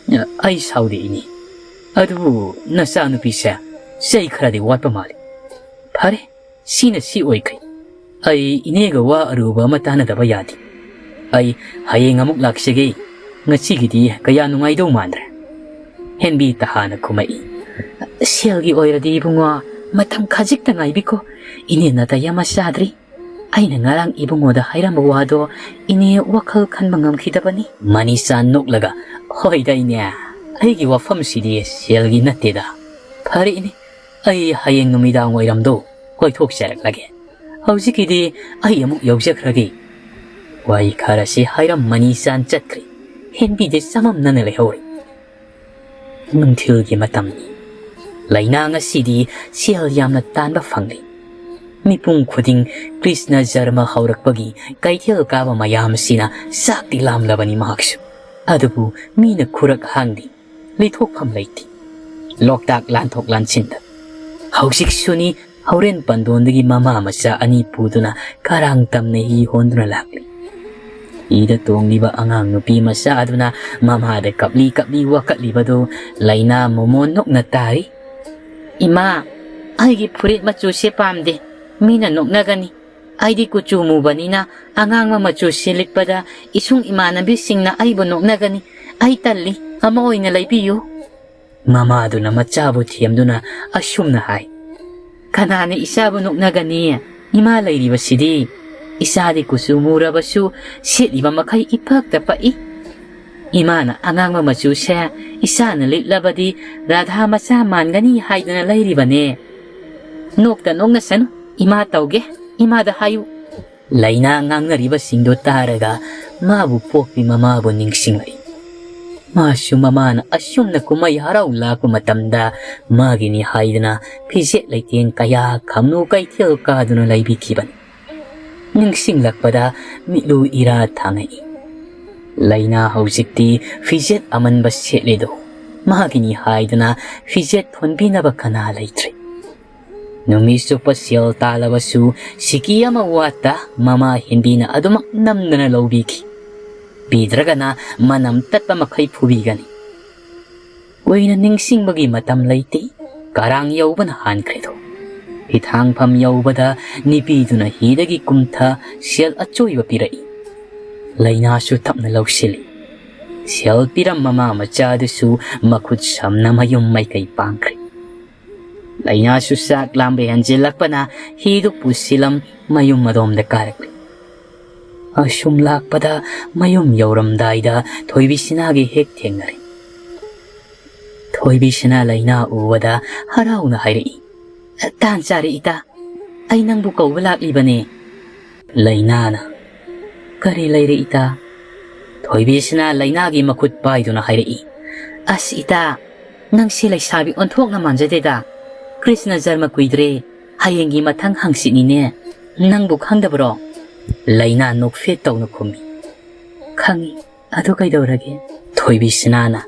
"ꯑꯩ ꯁꯥꯎꯗꯦ ꯏꯅꯦ꯫ ꯑꯗꯨꯕꯨ ꯅꯆꯥꯅꯨꯄꯤꯁꯦ ꯆꯩ ꯈꯔꯗꯤ ꯋꯥꯠꯄ ꯃꯥꯜꯂꯤ꯫ ꯐꯔꯦ, ꯁꯤꯅ ꯁꯤ ꯑꯣꯏꯈ꯭ꯔꯦ꯫ ꯑꯩ ꯏꯅꯦꯒ ꯋꯥ ꯑꯔꯨꯕ ꯑꯃ ꯇꯥꯟꯅꯗꯕ ꯌꯥꯗꯦ꯫ ꯑꯩ ꯍꯌꯦꯡ ꯑꯃꯨꯛ ꯂꯥꯛꯆꯒꯦ꯫ ꯉꯁꯤꯒꯤꯗꯤ ꯀꯌꯥ ꯅꯨꯡꯉꯥꯏꯗꯧ ꯃꯥꯟꯗ꯭ꯔꯦ꯫ ꯍꯦꯟꯕꯤ ꯇꯍꯥꯅ ꯈꯨꯝꯃꯛꯏ꯫ ꯁꯦꯜꯒꯤ ꯑꯣꯏꯔꯗꯤ ꯏꯕꯨꯡꯉꯣ, ꯃꯇꯝ ꯈꯖꯤꯛꯇ ꯉꯥꯏꯕꯤꯈꯣ꯫ ꯏꯅꯦ ꯅꯥꯇꯩ ꯑꯃ ꯆꯥꯗ꯭ꯔꯤ꯫ ꯑꯩꯅ ꯉꯔꯥꯡ ꯏꯕꯨꯡꯉꯣꯗ ꯍꯥꯏꯔꯝꯕ ꯋꯥꯗꯣ ꯏꯅꯦ ꯋꯥꯈꯜ ꯈꯟꯕ ꯉꯝꯈꯤꯗꯕꯅꯤ꯫ ꯃꯅꯤꯁꯥꯟ ꯅꯣꯛꯂꯒ, ꯍꯣꯏꯗ ꯏꯅꯦ, ꯑꯩꯒꯤ ꯋꯥꯐꯝꯁꯤꯗꯤ ꯁꯦꯜꯒꯤ ꯅꯠꯇꯦꯗ꯫ ꯐꯔꯦ ꯏꯅꯦ, ꯑꯩ ꯍꯌꯦꯡ ꯅꯨꯃꯤꯗꯥꯡ ꯋꯥꯏꯔꯝꯗꯣ ꯀꯣꯏꯊꯣꯛꯆꯔꯛꯂꯒꯦ꯫ ꯍꯧꯖꯤꯛꯀꯤꯗꯤ ꯑꯩ ꯑꯃꯨꯛ ꯌꯧꯖꯈ꯭ꯔꯒꯦ꯫ ꯋꯥꯍꯩ ꯈꯔꯁꯤ ꯍꯥꯏꯔꯝ ꯃꯅꯤꯁꯥꯟ ꯆꯠꯈ꯭ꯔꯦ꯫ ꯍꯦꯟꯕꯤꯗꯤ ꯆꯃꯝꯅꯅ ꯂꯩꯍꯧꯔꯦ꯫ ꯅꯨꯡꯊꯤꯜꯒꯤ ꯃꯇꯝꯅꯤ꯫ ꯂꯩꯅꯥ ꯉꯁꯤꯗꯤ ꯁꯦꯜ ꯌꯥꯝꯅ ꯇꯥꯟꯕ ꯐꯪꯂꯤ꯫ ꯃꯤꯄꯨꯝ ꯈꯨꯗꯤꯡ ꯀ꯭ꯔꯤꯁꯅ ꯖꯔꯃ ꯍꯧꯔꯛꯄꯒꯤ ꯀꯩꯊꯦꯜ ꯀꯥꯕ ꯃꯌꯥꯝꯁꯤꯅ ꯆꯥꯛꯇꯤ ꯂꯥꯝꯂꯕꯅꯤ ꯃꯍꯥꯛꯁꯨ꯫ ꯑꯗꯨꯕꯨ ꯃꯤꯅ ꯈꯨꯔꯛ ꯍꯥꯡꯗꯦ, ꯂꯩꯊꯣꯛꯐꯝ ꯂꯩꯇꯦ꯫ ꯂꯣꯛꯇꯥꯛ ꯂꯥꯟꯊꯣꯛ ꯂꯥꯟꯁꯤꯟꯗ꯫ ꯍꯧꯖꯤꯛꯁꯨꯅꯤ ꯍꯣꯔꯦꯟ ꯄꯟꯗꯣꯟꯗꯒꯤ ꯃꯃꯥ ꯃꯆꯥ ꯑꯅꯤ ꯄꯨꯗꯨꯅ ꯀꯔꯥꯡ ꯇꯝꯅ ꯍꯤ ꯍꯣꯟꯗꯨꯅ ꯂꯥꯛꯂꯤ꯫ ꯍꯤꯗ ꯇꯣꯡꯂꯤꯕ ꯑꯉꯥꯡ ꯅꯨꯄꯤ ꯃꯆꯥ ꯑꯗꯨꯅ ꯃꯃꯥꯗ ꯀꯞꯂꯤ ꯀꯞꯂꯤ ꯋꯥꯀꯠꯂꯤꯕꯗꯨ ꯂꯩꯅꯥ ꯃꯣꯃꯣꯟ ꯅꯣꯛꯅ ꯇꯥꯔꯤ꯫ "ꯏꯃꯥ, ꯑꯩꯒꯤ ꯐꯨꯔꯤꯠ ꯃꯆꯨꯁꯦ ꯄꯥꯝꯗꯦ꯫ ꯃꯤꯅ ꯅꯣꯛꯅꯒꯅꯤ꯫ ꯑꯩꯗꯤ ꯀꯨꯆꯨ ꯃꯨꯕꯅꯤꯅ ꯑꯉꯥꯡꯕ ꯃꯆꯨꯁꯦ ꯂꯤꯠꯄꯗ ꯏꯁꯨꯡ ꯏꯃꯥꯟꯅꯕꯤꯁꯤꯡꯅ ꯑꯩꯕꯨ ꯅꯣꯛꯅꯒꯅꯤ꯫ ꯑꯩ ꯇꯜꯂꯤ꯫ ꯑꯃ ꯑꯣꯏꯅ ꯂꯩꯕꯤꯌꯨ꯫" ꯃꯃꯥꯗꯨꯅ ꯃꯆꯥꯕꯨ ꯊꯦꯝꯗꯨꯅ ꯑꯁꯨꯝꯅ ꯍꯥꯏ, "ꯀꯅꯥꯅ ꯏꯆꯥꯕꯨ ꯅꯣꯛꯅꯒꯅꯤ? ꯏꯃꯥ ꯂꯩꯔꯤꯕꯁꯤꯗꯤ꯫ ꯏꯆꯥꯗꯤ ꯀꯨꯆꯨ ꯃꯨꯔꯕꯁꯨ ꯁꯦꯠꯂꯤꯕ ꯃꯈꯩ ꯏꯄꯛꯇ ꯄꯛꯏ꯫ ꯏꯃꯥꯅ ꯑꯉꯥꯡꯕ ꯃꯆꯨꯁꯦ ꯏꯆꯥꯅ ꯂꯤꯠꯂꯕꯗꯤ ꯔꯥꯙꯥ ꯃꯆꯥ ꯃꯥꯟꯒꯅꯤ ꯍꯥꯏꯗꯅ ꯂꯩꯔꯤꯕꯅꯦ꯫ ꯅꯣꯛꯇ ꯅꯣꯛꯅꯁꯅꯨ, ꯏꯃꯥ ꯇꯧꯒꯦ, ꯏꯃꯥꯗ ꯍꯥꯏꯌꯨ꯫" ꯂꯩꯅꯥ ꯉꯥꯡꯅꯔꯤꯕꯁꯤꯡꯗꯨ ꯇꯥꯔꯒ ꯃꯥꯕꯨ ꯄꯣꯛꯄꯤ ꯃꯃꯥꯕꯨ ꯅꯤꯡꯁꯤꯡꯂꯛꯏ꯫ ꯃꯥꯁꯨ ꯃꯃꯥꯅ ꯑꯁꯨꯝꯅ ꯀꯨꯝꯍꯩ ꯍꯔꯥꯎ ꯂꯥꯛꯄ ꯃꯇꯝꯗ ꯃꯥꯒꯤꯅꯤ ꯍꯥꯏꯗꯅ ꯐꯤꯖꯦꯠ ꯂꯩꯇꯦꯡ ꯀꯌꯥ ꯈꯝꯅꯨ ꯀꯩꯊꯦꯜ ꯀꯥꯗꯨꯅ ꯂꯩꯕꯤꯈꯤꯕꯅꯤ꯫ ꯅꯤꯡꯁꯤꯡꯂꯛꯄꯗ ꯃꯤꯠꯂꯨ ꯏꯔꯥ ꯊꯥꯡꯉꯛꯏ꯫ ꯂꯩꯅꯥ ꯍꯧꯖꯤꯛꯇꯤ ꯐꯤꯖꯦꯠ ꯑꯃꯟꯕ ꯁꯦꯠꯂꯤꯗꯣ ꯃꯥꯒꯤꯅꯤ ꯍꯥꯏꯗꯅ ꯐꯤꯖꯦꯠ ꯊꯣꯟꯕꯤꯅꯕ ꯀꯅꯥ ꯂꯩꯇ꯭ꯔꯦ꯫ ꯅꯨꯃꯤꯠ ꯆꯨꯞꯄ ꯁꯦꯜ ꯇꯥꯜꯂꯕꯁꯨ ꯁꯤꯀꯤ ꯑꯃ ꯋꯥꯠꯇ ꯃꯃꯥ ꯍꯦꯟꯕꯤꯅ ꯑꯗꯨꯃꯛ ꯅꯝꯗꯅ ꯂꯧꯕꯤꯈꯤ꯫ ꯄꯤꯗ꯭ꯔꯒꯅ ꯃꯅꯝ ꯇꯠꯄ ꯃꯈꯩ ꯐꯨꯕꯤꯒꯅꯤ꯫ ꯀꯨꯏꯅ ꯅꯤꯡꯁꯤꯡꯕꯒꯤ ꯃꯇꯝ ꯂꯩꯇꯦ꯫ ꯀꯔꯥꯡ ꯌꯧꯕꯅ ꯍꯥꯟꯈ꯭ꯔꯦꯗꯣ꯫ ꯍꯤꯊꯥꯡꯐꯝ ꯌꯧꯕꯗ ꯅꯨꯄꯤꯗꯨꯅ ꯍꯤꯗꯒꯤ ꯀꯨꯝꯊ ꯁꯦꯜ ꯑꯆꯣꯏꯕ ꯄꯤꯔꯛꯏ꯫ ꯂꯩꯅꯥꯁꯨ ꯇꯞꯅ ꯂꯧꯁꯤꯜꯂꯤ꯫ ꯁꯦꯜ ꯄꯤꯔꯝꯕ ꯃꯃꯥ ꯃꯆꯥꯗꯨꯁꯨ ꯃꯈꯨꯠ ꯁꯝꯅ ꯃꯌꯨꯝ ꯃꯥꯏꯀꯩ ꯄꯥꯡꯈ꯭ꯔꯦ꯫ ꯂꯩꯅꯥꯁꯨ ꯆꯥꯛ ꯂꯥꯝꯕ ꯍꯦꯟꯖꯤꯜꯂꯛꯄꯅ ꯍꯤꯗꯨ ꯄꯨꯁꯤꯜꯂꯝ ꯃꯌꯨꯝ ꯑꯗꯣꯝꯗ ꯀꯥꯔꯛꯂꯤ꯫ ꯑꯁꯨꯝ ꯂꯥꯛꯄꯗ ꯃꯌꯨꯝ ꯌꯧꯔꯝꯗꯥꯏꯗ ꯊꯣꯏꯕꯤꯁꯅꯥꯒꯤ ꯍꯦꯛ ꯊꯦꯡꯅꯔꯦ꯫ ꯊꯣꯏꯕꯤꯁꯅꯥ ꯂꯩꯅꯥ ꯎꯕꯗ ꯍꯔꯥꯎꯅ ꯍꯥꯏꯔꯛꯏ, "ꯇꯥꯟ ꯆꯥꯔꯦ ꯏꯇꯥ, ꯑꯩ ꯅꯪꯕꯨ ꯀꯧꯕ ꯂꯥꯛꯂꯤꯕꯅꯦ꯫" ꯂꯩꯅꯥꯅ, "ꯀꯔꯤ ꯂꯩꯔꯦ ꯏꯇꯥ?" ꯊꯣꯏꯕꯤꯁꯅꯥ ꯂꯩꯅꯥꯒꯤ ꯃꯈꯨꯠ ꯄꯥꯏꯗꯨꯅ ꯍꯥꯏꯔꯛꯏ, "ꯑꯁ ꯏꯇꯥ, ꯅꯪꯁꯤ ꯂꯩꯁꯥꯕꯤ ꯑꯣꯟꯊꯣꯛꯅ ꯃꯥꯟꯖꯗꯦꯗ꯫ ꯀ꯭ꯔꯤꯁꯅ ꯖꯔꯃ ꯀꯨꯏꯗ꯭ꯔꯦ, ꯍꯌꯦꯡꯒꯤ ꯃꯊꯪ ꯍꯪꯆꯤꯠꯅꯤꯅꯦ꯫ ꯅꯪꯕꯨ ꯈꯪꯗꯕ꯭ꯔꯣ?" ꯂꯩꯅꯥ ꯅꯣꯛꯐꯦꯠ ꯇꯧꯅ ꯈꯨꯝꯃꯤ, "ꯈꯪꯉꯤ, ꯑꯗꯨ ꯀꯩꯗꯧꯔꯒꯦ?" ꯊꯣꯏꯕꯤꯁꯅꯥꯅ,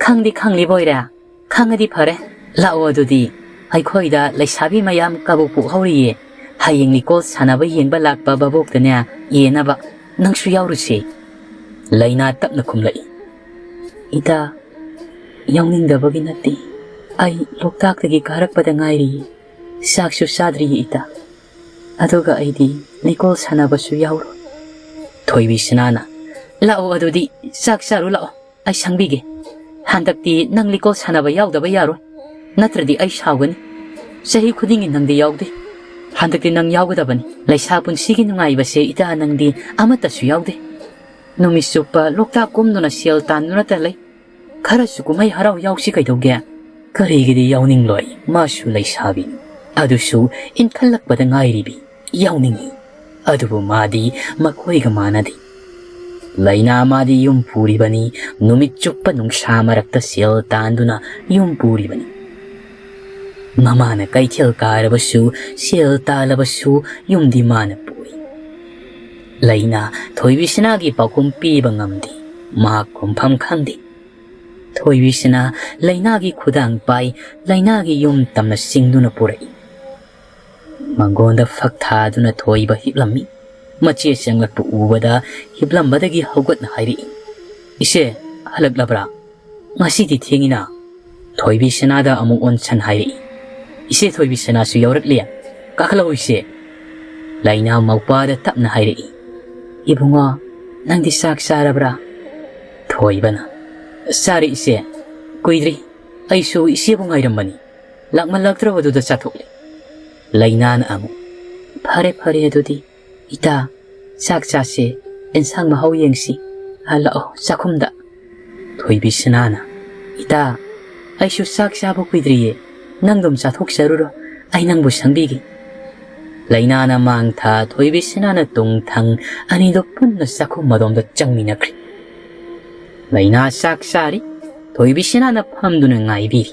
"ꯈꯪꯗꯤ ꯈꯪꯂꯤꯕ ꯑꯣꯏꯔꯦ꯫ ꯈꯪꯉꯗꯤ ꯐꯔꯦ꯫ ꯂꯥꯛꯑꯣ ꯑꯗꯨꯗꯤ, ꯑꯩꯈꯣꯏꯗ ꯂꯩꯁꯥꯕꯤ ꯃꯌꯥꯝ ꯀꯕꯣꯛ ꯄꯣꯛꯍꯧꯔꯤꯌꯦ꯫ ꯍꯌꯦꯡ ꯂꯤꯀꯣꯜ ꯁꯥꯟꯅꯕ ꯌꯦꯡꯕ ꯂꯥꯛꯄ ꯚꯥꯕꯣꯛꯇꯅꯦ ꯌꯦꯟꯅꯕ ꯅꯪꯁꯨ ꯌꯥꯎꯔꯨꯁꯦ꯫" ꯂꯩꯅꯥ ꯇꯞꯅ ꯈꯨꯝꯂꯛꯏ, "ꯏꯇꯥ, ꯌꯥꯎꯅꯤꯡꯗꯕꯒꯤ ꯅꯠꯇꯦ꯫ ꯑꯩ ꯂꯣꯛꯇꯥꯛꯇꯒꯤ ꯀꯥꯔꯛꯄꯗ ꯉꯥꯏꯔꯤꯌꯦ꯫ ꯆꯥꯛꯁꯨ ꯆꯥꯗ꯭ꯔꯤꯌꯦ ꯏꯇꯥ꯫ ꯑꯗꯨꯒ ꯑꯩꯗꯤ ꯂꯤꯀꯣꯜ ꯁꯥꯟꯅꯕꯁꯨ ꯌꯥꯎꯔꯣꯏ꯫" ꯊꯣꯏꯕꯤꯁꯅꯥꯅ, "ꯂꯥꯛꯑꯣ ꯑꯗꯨꯗꯤ, ꯆꯥꯛ ꯆꯥꯔꯨ ꯂꯥꯛꯑꯣ꯫ ꯑꯩ ꯁꯪꯕꯤꯒꯦ꯫ ꯍꯟꯗꯛꯇꯤ ꯅꯪ ꯂꯤꯀꯣꯜ ꯁꯥꯟꯅꯕ ꯌꯥꯎꯗꯕ ꯌꯥꯔꯣꯏ꯫ ꯅꯠꯇ꯭ꯔꯗꯤ ꯑꯩ ꯁꯥꯎꯒꯅꯤ꯫ ꯆꯍꯤ ꯈꯨꯗꯤꯡꯒꯤ ꯅꯪꯗꯤ ꯌꯥꯎꯗꯦ꯫ ꯍꯟꯗꯛꯇꯤ ꯅꯪ ꯌꯥꯎꯒꯗꯕꯅꯤ꯫ ꯂꯩꯁꯥ ꯄꯨꯟꯁꯤꯒꯤ ꯅꯨꯡꯉꯥꯏꯕꯁꯦ ꯏꯇꯥ ꯅꯪꯗꯤ ꯑꯃꯠꯇꯁꯨ ꯌꯥꯎꯗꯦ꯫ ꯅꯨꯃꯤꯠ ꯆꯨꯞꯄ ꯂꯣꯛꯇꯥꯛ ꯀꯨꯝꯗꯨꯅ ꯁꯦꯜ ꯇꯥꯟꯗꯨꯅꯇ ꯂꯩ꯫ ꯈꯔꯁꯨ ꯀꯨꯝꯍꯩ ꯍꯔꯥꯎ ꯌꯥꯎꯁꯤ ꯀꯩꯗꯧꯒꯦ?" "ꯀꯔꯤꯒꯤꯗꯤ ꯌꯥꯎꯅꯤꯡꯂꯣꯏ? ꯃꯥꯁꯨ ꯂꯩꯁꯥꯕꯤ꯫ ꯑꯗꯨꯁꯨ ꯏꯟꯈꯠꯂꯛꯄꯗ ꯉꯥꯏꯔꯤꯕꯤ꯫ ꯌꯥꯎꯅꯤꯡꯏ꯫ ꯑꯗꯨꯕꯨ ꯃꯥꯗꯤ ꯃꯈꯣꯏꯒ ꯃꯥꯟꯅꯗꯦ꯫ ꯂꯩꯅꯥ ꯃꯥꯗꯤ ꯌꯨꯝ ꯄꯨꯔꯤꯕꯅꯤ, ꯅꯨꯃꯤꯠ ꯆꯨꯞꯄ ꯅꯨꯡꯁꯥ ꯃꯔꯛꯇ ꯁꯦꯜ ꯇꯥꯟꯗꯨꯅ ꯌꯨꯝ ꯄꯨꯔꯤꯕꯅꯤ꯫ ꯃꯃꯥꯅ ꯀꯩꯊꯦꯜ ꯀꯥꯔꯕꯁꯨ, ꯁꯦꯜ ꯇꯥꯜꯂꯕꯁꯨ ꯌꯨꯝꯗꯤ ꯃꯥꯅ ꯄꯨꯏ꯫" ꯂꯩꯅꯥ ꯊꯣꯏꯕꯤꯁꯅꯥꯒꯤ ꯄꯥꯎꯈꯨꯝ ꯄꯤꯕ ꯉꯝꯗꯦ꯫ ꯃꯍꯥꯛ ꯈꯨꯝꯐꯝ ꯈꯪꯗꯦ꯫ ꯊꯣꯏꯕꯤꯁꯅꯥ ꯂꯩꯅꯥꯒꯤ ꯈꯨꯗꯥꯡ ꯄꯥꯏ, ꯂꯩꯅꯥꯒꯤ ꯌꯨꯝ ꯇꯝꯅ ꯆꯤꯡꯗꯨꯅ ꯄꯨꯔꯛꯏ꯫ ꯃꯪꯒꯣꯟꯗ ꯐꯛ ꯊꯥꯗꯨꯅ ꯊꯣꯏꯕ ꯍꯤꯞꯂꯝꯃꯤ꯫ ꯃꯆꯦ ꯆꯪꯂꯛꯄ ꯎꯕꯗ ꯍꯤꯞꯂꯝꯕꯗꯒꯤ ꯍꯧꯒꯠꯅ ꯍꯥꯏꯔꯛꯏ, "ꯏꯆꯦ, ꯍꯜꯂꯛꯂꯕ꯭ꯔꯥ? ꯉꯁꯤꯗꯤ ꯊꯦꯡꯏꯅ?" ꯊꯣꯏꯕꯤ ꯁꯅꯥꯗ ꯑꯃꯨꯛ ꯑꯣꯟꯁꯟ ꯍꯥꯏꯔꯛꯏ꯫ "ꯏꯆꯦ ꯊꯣꯏꯕꯤ ꯁꯅꯥꯁꯨ ꯌꯥꯎꯔꯛꯂꯦ꯫ ꯀꯥꯈꯠꯂꯛꯑꯣ ꯏꯆꯦ꯫" ꯂꯩꯅꯥ ꯃꯧꯄꯥꯗ ꯇꯞꯅ ꯍꯥꯏꯔꯛꯏ꯫ "ꯏꯕꯨꯡꯉꯣ, ꯅꯪꯗꯤ ꯆꯥꯛ ꯆꯥꯔꯕ꯭ꯔꯥ?" ꯊꯣꯏꯕꯅ, "ꯆꯥꯔꯦ ꯏꯆꯦ꯫ ꯀꯨꯏꯗ꯭ꯔꯤ꯫ ꯑꯩꯁꯨ ꯏꯆꯦꯕꯨ ꯉꯥꯏꯔꯝꯕꯅꯤ꯫ ꯂꯥꯛꯃꯜꯂꯛꯇ꯭ꯔꯕꯗꯨꯗ ꯆꯥꯊꯣꯛꯂꯦ꯫" ꯂꯩꯅꯥꯅ ꯑꯃꯨꯛ, "ꯐꯔꯦ ꯐꯔꯦ ꯑꯗꯨꯗꯤ꯫ ꯏꯇꯥ, ꯆꯥꯛ ꯆꯥꯁꯦ, ꯑꯦꯟꯁꯥꯡ ꯃꯍꯥꯎ ꯌꯦꯡꯁꯤ꯫ ꯑ, ꯂꯥꯛꯑꯣ, ꯆꯥꯛꯈꯨꯝꯗ꯫" ꯊꯣꯏꯕꯤ ꯁꯅꯥꯅ, "ꯏꯇꯥ, ꯑꯩꯁꯨ ꯆꯥꯛ ꯆꯥꯕ ꯀꯨꯏꯗ꯭ꯔꯤꯌꯦ, ꯅꯪꯗꯨꯝ ꯆꯥꯊꯣꯛꯆꯔꯨꯔꯣ, ꯑꯩ ꯅꯪꯕꯨ ꯁꯪꯕꯤꯒꯦ꯫" ꯂꯩꯅꯥꯅ ꯃꯥꯡ ꯊꯥ, ꯊꯣꯏꯕꯤ ꯁꯅꯥꯅ ꯇꯨꯡ ꯊꯪ, ꯑꯅꯤꯗꯣ ꯄꯨꯟꯅ ꯆꯥꯛꯈꯨꯝ ꯑꯗꯣꯝꯗ ꯆꯪꯃꯤꯟꯅꯈ꯭ꯔꯦ꯫ ꯂꯩꯅꯥ ꯆꯥꯛ ꯆꯥꯔꯤ, ꯊꯣꯏꯕꯤ ꯁꯅꯥꯅ ꯐꯝꯗꯨꯅ ꯉꯥꯏꯕꯤꯔꯤ꯫